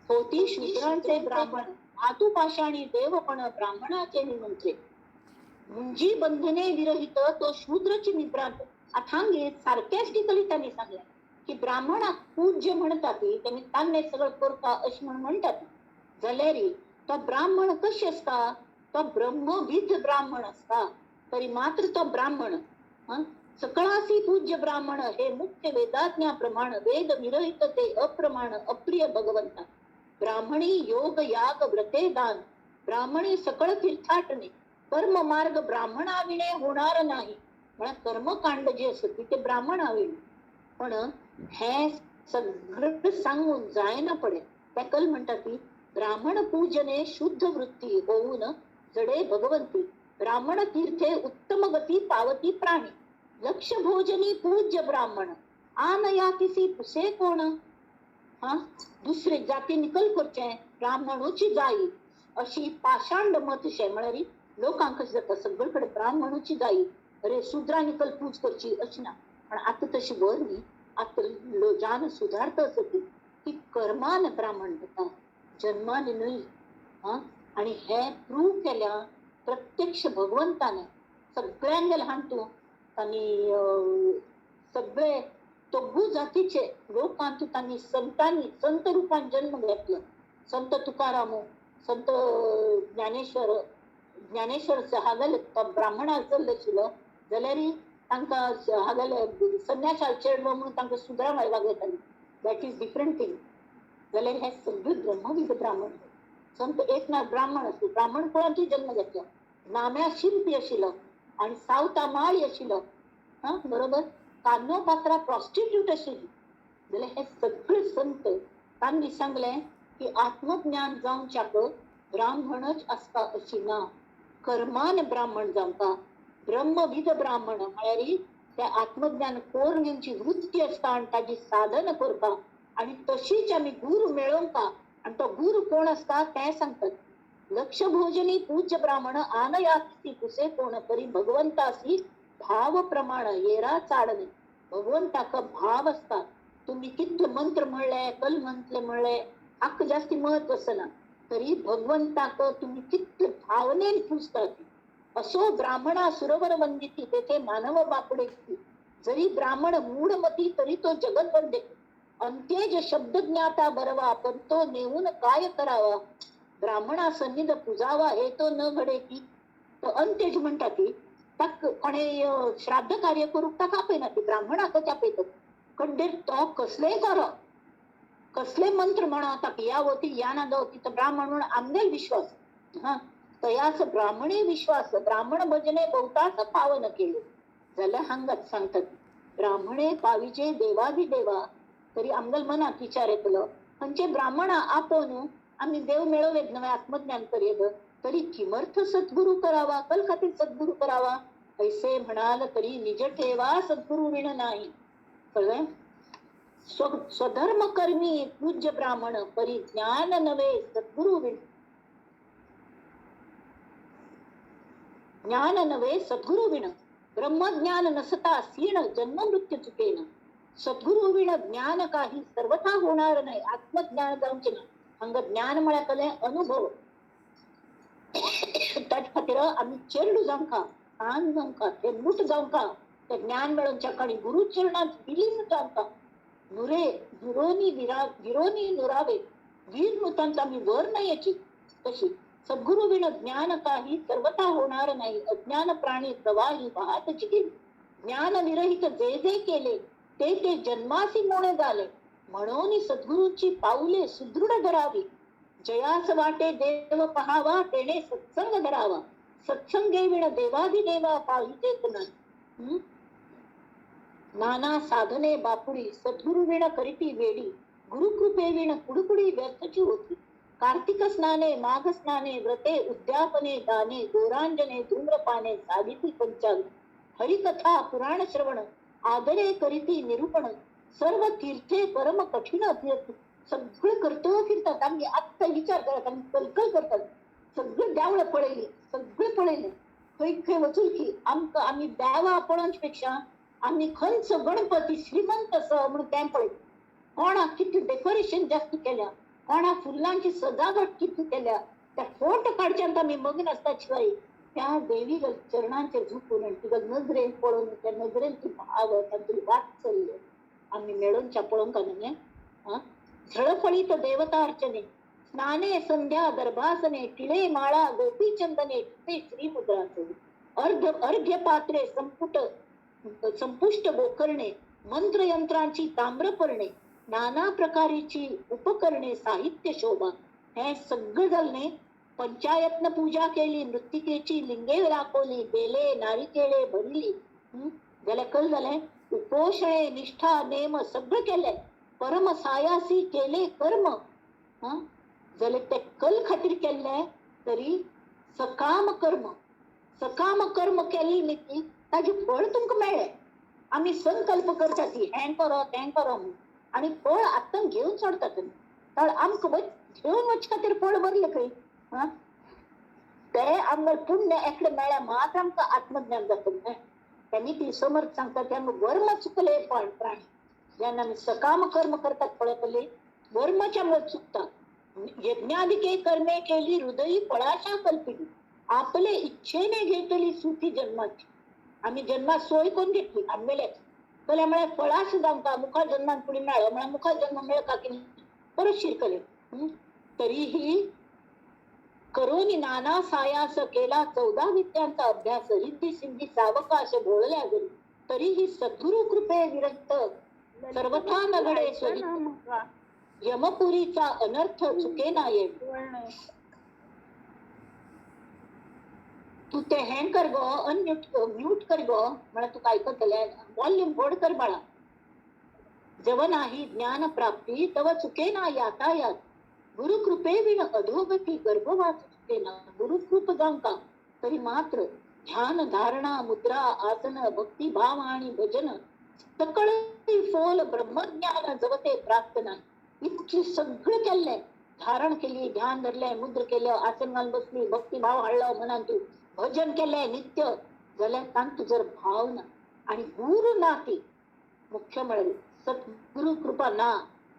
होती शूद्रांचे ब्राह्मण धातु पाषाणी देवपण ब्राह्मणाचे निमंत्रे, मुंजी बंधने विरहित तो शूद्रची निभ्रांत. अथांगे सारक्याच कलितांनी सांगले की ब्राह्मणाक पूज्य म्हणतात त्यांनी तान्ने सगळं करता अशें म्हण म्हणटात. जाल्यार तो ब्राह्मण कशें आसता, तो ब्रह्मविद ब्राह्मण आसता तरी मात्र तो ब्राह्मण. सकळासी पूज्य ब्राह्मण हे मुख्य वेदाज्ञा प्रमाण वेद विरहित ते अप्रमाण अप्रिय भगवंता. ब्राह्मणी योग याग व्रते दान ब्राह्मणी सकळ तीर्थाटने कर्म मार्ग ब्राह्मणाविणे होणार नाही. म्हळ्यार कर्मकांड जे आसत ते ब्राह्मणाविणे. पण हे सगळं सांगून जायना पडे. तेकल म्हणटा ती ब्राह्मण पूजने शुद्ध वृत्ती होऊन जडे भगवंती ब्राह्मण तीर्थे उत्तम गती पावती प्राणी. लक्ष भोजनी पूज्य ब्राह्मण आनया किसी पुसे कोण. हा, दुसरे जाती निकल करचे ब्राह्मणूची जाई अशी पाषांड मत शे. म्हळ्यार लोकांक कशें जाता सगळीकडे ब्राह्मणूची जाई, अरे शूद्रा निकल पूज करची अशी ना. पण आतां तशी बर न्ही, आतां जान सुधारता आसत ती. की कर्मान ब्राह्मण जाता, जन्मान न्हय. हां, आनी हें प्रूव केल्या प्रत्यक्ष भगवंतान. सगळ्यांक ल्हान तूं तांणी सगळे तोगू जातीचे लोकांत तांणी संतांनी संत रुपान जन्म घेतलो. संत तुकारामू, संत ज्ञानेश्वर, ज्ञानेश्वर हागेले ब्राह्मण आसले आशिल्लो जाल्यार तांकां हागेले संन्यास चेडवो म्हणून तांकां Sudra वागयताली. That is different thing. जाल्यार हे सगळे ब्रह्मविद ब्राह्मण. संत एकनाथ ब्राह्मण आसलो, ब्राह्मण कुळांतूय जन्म घेतलो, नाम्या शिल्पी आशिल्लो आनी सावता माळी आशिल्लो. हां, बरोबर. कानो पात्रा प्रॉस्टिट्यूट आशिल्ली. जाल्यार हे सगळे संत तांणी सांगलें की आत्मज्ञान जावच्याक ब्राह्मणच आसता अशी ना, कर्मान ब्राह्मण जावंका. ब्रह्मविद ब्राह्मण म्हळ्यार ते आत्मज्ञान कोरून घेवची वृत्ती आसता आनी ताजी साधन करपा आनी तशीच आमी गुरू मेळोवंका. आनी तो गुरू कोण आसता तें सांगतात. लक्ष भोजनी पूज्य ब्राह्मण आनयाती कुसे कोण परी भगवंतासी भाव प्रमाण येरा चाडणे. भगवंताक भाव आसता. तुम्ही कितले मंत्र म्हणले, कल मंत्र म्हणले, हाका जास्ती महत्व आसना, तरी भगवंताक तुम्ही कितले भावनेन पुजतात. असो ब्राह्मणा सुरवर वंदिती तेथे मानव बापडे. जरी ब्राह्मण मूढमती तरी तो जगत वंदे. अंत्येज शब्द ज्ञाता बरवा पण तो नेऊन काय करावा. ब्राह्मणा सन्निध पुजावा हे तो न घडे की. तो अंत्यज म्हणटा की ताक कोणे श्राद्ध कार्य करूंक ताका आपयना, ती ब्राह्मणाकच आपयतात. कंडेर तो कसलेय करो, कसले मंत्र म्हणो, ताका या वती या ना जावती, तर ब्राह्मण म्हणून आमगेल विश्वास. हा, तयास ब्राह्मणी विश्वास ब्राह्मण भजने बहुतास पावन केले. जाल्यार हांगाच सांगतात ब्राह्मणे पाविजे देवाधिदेवा. तरी आमगेल मनाक विचार येतलो खंयचे ब्राह्मणा आपोवन आमी देव मेळोवं नव्हे आत्मज्ञान करेल, तरी किमर्थ सद्गुरू करावा, कल खातीर सद्गुरू करावा. ऐसे म्हणाल तरी निज ठेवा सद्गुरू विण नाही. कळ्ळें? स्वधर्म कर्मी पूज्य ब्राह्मण परी ज्ञान नव्हे सद्गुरू विण. ज्ञान नव्हे सद्गुरू विण. ब्रह्मज्ञान नसता सीण जन्म मृत्यू चुकेन. सद्गुरू विण ज्ञान काही सर्वथा होणार नाही. आत्मज्ञान जावचें ना. हांगा ज्ञान म्हळ्यार कसलें? अनुभव. ताचे खातीर आमी चेडू जावंका, सान जावंका, थेंबूट जावंका, तें ज्ञान मेळोवच्या आनी गुरू चरणांत विलीन जावंका. नुरे नुरोनी विरा विरोनी नुरावे वीर नुतांत आमी वर नाही याची तशी. सद्गुरू विण ज्ञान काही सर्वथा होणार नाही. अज्ञान प्राणी प्रवाही वाहत जिगेल. ज्ञान विरहित जे जे केले ते ते जन्मासी मोणे झाले. म्हणून सद्गुरूची पाऊले सुदृढ धरावी. जयास वाटे देव पहावा तेणे सत्संग धरावा. सत्संगे विण देवाधिदेवा पाहिजेत नाही. नाना साधने बापुडी सद्गुरु विण करीती वेडी. गुरुकृपे विण कुडकुडी व्यर्थची होती. कार्तिक स्नाने माघ स्नाने व्रते उद्यापने दाने गोरांजने धूम्रपाने साविती पंचांग. हरिकथा पुराण श्रवण आदरे करीती निरूपण. सर्व तीर्थे परम कठीण तीर्थ. सगळं करतो फिरतात. आम्ही आत्ता विचार करत आम्ही कलकल करतात. सगळं देवळं पळयली, सगळं पळयलें, खंय खंय वचून की आमकां आमी देवा पळोवचे पेक्षा आमी खंयचो गणपती श्रीमंत आसा म्हणून तें पळयता. कोणाक कितलें डेकोरेशन जास्त केल्या, कोणा फुलांची सजावट कितली केल्या, त्या फोटो काडच्यांत आमी मग्न आसता. शिवाय त्या देवी चरणांचेर झुकून आनी तिका नजरेन पळोवन त्या नजरेन ती भाव तातूंत वात्सल्य आमी मेळोवच्या पळोवंक न्हय. आं, झळफळीत देवता अर्चने स्नाने संध्या दर्भासने टिळे माळा गोपीचंदने ते श्रीमुद्राचे अर्ध अर्घ्य पात्रे संपुट संपुष्ट गोकर्णे मंत्रयंत्रांची ताम्रपर्णे नाना प्रकारेची उपकरणे साहित्य शोभा. हे सगळं झालं न्ही. पंचायत्न पूजा केली, मृत्तिकेची लिंगे राखवली, बेले नारिकेळे भरली. जाल्यार कल जालें? उपोषणे निष्ठा नेम सगळं केलें. परम सायासी केले कर्म. हां, जाल्यार ते कल खातीर केल्लें तरी सकाम कर्म, सकाम कर्म केली न्ही ती ताजें फळ तुमकां मेळ्ळें. आमी संकल्प करतात की हें करो तें करो म्हणून आनी फळ आत्तां घेवन सोडतात तुमी. तर आमकां घेवन वचचे खातीर फळ भरलें खंय. हां, ते आमकां पुण्य एकलें मेळ्ळें मात्र आमकां आत्मज्ञान जातलें. त्यांनी ती समर्थ सांगता ते आमकां वर्म चुकले पण प्राणी जेन्ना आमी सकाम कर्म करतात पळयतले वर्माच्या मुळे चुकता. यज्ञादिके कर्मे केली हृदयी फळाशा कल्पिली, आपले इच्छेने घेतली सुखी जन्माची. आम्ही जन्मात सोय कोण घेतली आंबेल्याची, कल्या म्हळ्यार फळाश जावंका मुखार जन्मान फुडें मेळ्ळो म्हळ्यार मुखार जन्म मेळका की परत शिरकले. तरीही करोनी नाना सायास केला 14 विद्यांचा अभ्यास, रिद्धी सिद्धी सावकाश घोळल्या जरी, तरीही सद्गुरु कृपे विरक्त सर्वथा न घडे स्वहित, यमपुरीचा अनर्थ चुके ना ये. तू ते हँग कर गो, अनम्यूट म्यूट कर गो, म्हळ्यार तुका आयकतलें, वॉल्यूम व्हड कर बाळा. जव नाही ज्ञान प्राप्ती तव चुके ना यातायात, गुरुकृपे विण अधोगती गर्भवास चुके ना. गुरुकृप जावंका तरी मात्र ध्यान धारणा मुद्रा आसन भक्ती भाव आणि भजन सकळ फोल ब्रह्मज्ञान जवते प्राप्त नाही. इतकी सगळं केल्लें, धारण केली, ध्यान धरलें, मुद्र केलं, आसन घालून बसली, भक्तिभाव हाडलो मनान, तू भजन केलें नित्य, जाल्यार तांतू जर भाव ना आणि गुरु ना ती मुख्य म्हळ्यार सद्गुरु कृपा ना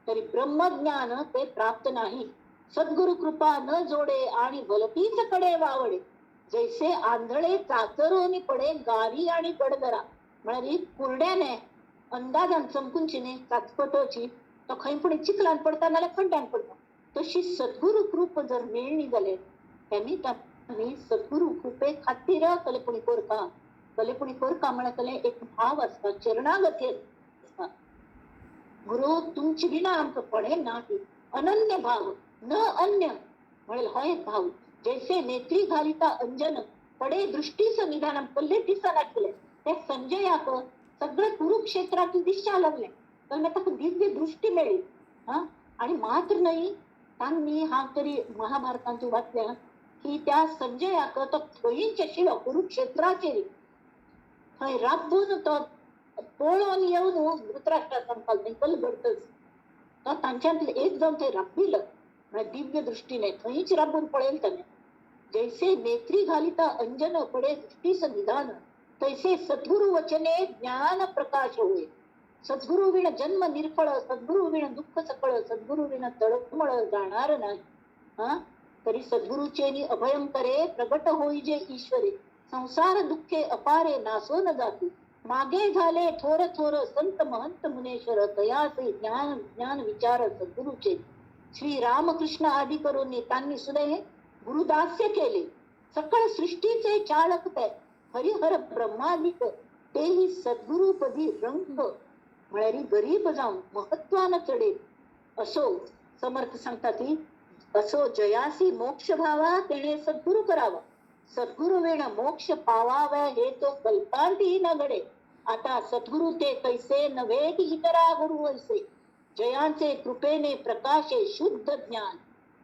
तरी ब्रह्मज्ञान ते प्राप्त नाही. सद्गुरु कृपा न जोडे आणि भलतीच कडे वावडे, जैसे आंधळे चाचरोनी पडे गारी आणि गडदरा. म्हळ्यार कुरड्याने अंदाजान चमकूनची न्ही चाचपटोची, तो खंय पूण चिखलान पडता नाल्यार खड्ड्यान पडता. तशी सद्गुरु कृप जर मेळ्ळी जाल्यार तेमी आमी सद्गुरु कृपे खातीर कलेपुणी कोरका, कलेपुणी कोरका म्हळ्यार कले एक भाव आसता, चरणागती आसता. गुरु तुमची विना आमकां पडे ना ती अनन्य भाव न अन्य म्हळ्यार हो एक भाव. जैसे नेत्री घालिता अंजन पडे दृष्टी सन्निधान, पल्ले दिसनाशिल्लें त्या संजयाक सगळे कुरुक्षेत्रांत दिसच्या लागलें, तर ताका दिव्य दृष्टी मेळ्ळी. हा, आणि मात्र न्हय तांणी हांव तरी महाभारतांत वाचल्या की त्या संजयाक तो थंयच आशिल्लो कुरुक्षेत्राचेर, थंय राबून तो पळोवन येवन धृतराष्ट्रा सांगपाक कल घडतच तो तांच्यांतले एक जावन थंय राबिल्लो, म्हळ्यार दिव्य दृष्टीने थंयच राबून पळयलें ताणें. जैसे नेत्री घालिता अंजन पडे दृष्टी सन्निधान, तैसे सद्गुरु वचने ज्ञान प्रकाश होय. सद्गुरु विण जन्म निर्फळ, सद्गुरु विण दुःख सकळ, सद्गुरु विण तळमळ जाणार नाही. हा, तरी सद्गुरुचेनी अभयं करे प्रगट होईजे ईश्वरे, संसार दुःखे अपारे नासो न जाती. मागे झाले थोर थोर संत महंत मुनेश्वर, तयासी ज्ञान ज्ञान विचार सद्गुरुचे. श्री रामकृष्ण आदी करून त्यांनी सुद्धा हे गुरुदास्य केले. सकळ सृष्टीचे चालक ते हरिहर ब्रह्मादिक, तेही सद्गुरुपदी रंग म्हळ्यार गरीब जावन महत्वान चडेल. असो समर्थ सांगता की असो जयासी मोक्ष भावा तेणे सद्गुरु करावा, सद्गुरु विण मोक्ष पावावे हे तो कल्पांतीही न घडे. आता सद्गुरु ते कैसे नव्हे इतरा गुरु ऐसे, जयांचे कृपेने प्रकाशे शुद्ध ज्ञान.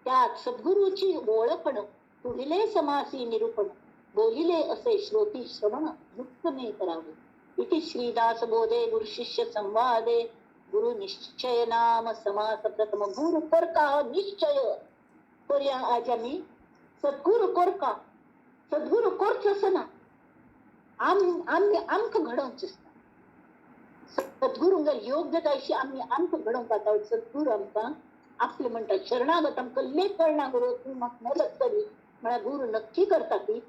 त्यात सद्गुरूची ओळखण पुढिले समासी निरूपण, बोलिले असे श्रोती श्रवण मुक्तमे करावे. इति श्रीदास बोधे गुरु शिष्य संवादे गुरु निश्चय नाम समास प्रथम. गुरु कोरका निश्चय कोरया आज आमी सद्गुरु कोरका, सद्गुरु कोरचो असो ना, आमी आमकां घडोवचें आसता. सद्गुरूंक योग्य अशी आमी आमकां घडोवंक जाता. सद्गुरू आमकां आपले म्हणटा शरणागत, आमकां लेख कळना गुरु तूं म्हाका मदत करी म्हळ्यार गुरु नक्की करता ती.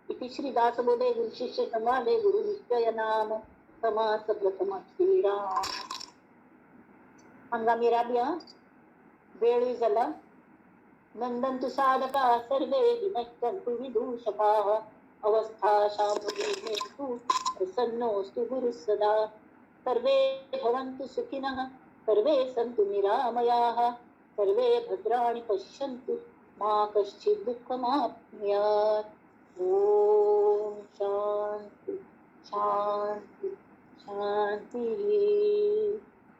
इति श्री दासबोधे गुरु शिष्य संवादे गुरु निश्चय नाम समास प्रथम. श्रीराम. हांगा आमी राबया, वेळूय जाला. नंदन्तु साधका सर्वे विनश्यन्तु विदूषकाः, अवस्था शामुलीनेस्तु प्रसन्नोऽस्तु गुरुः सदा. सर्वे भवन्तु सुखिनः, सर्वे सन्तु निरामयाः, सर्वे भद्राणि पश्यन्तु मा कश्चित् दुःखमाप्नुयात्. ॐ शांति शांति शांति.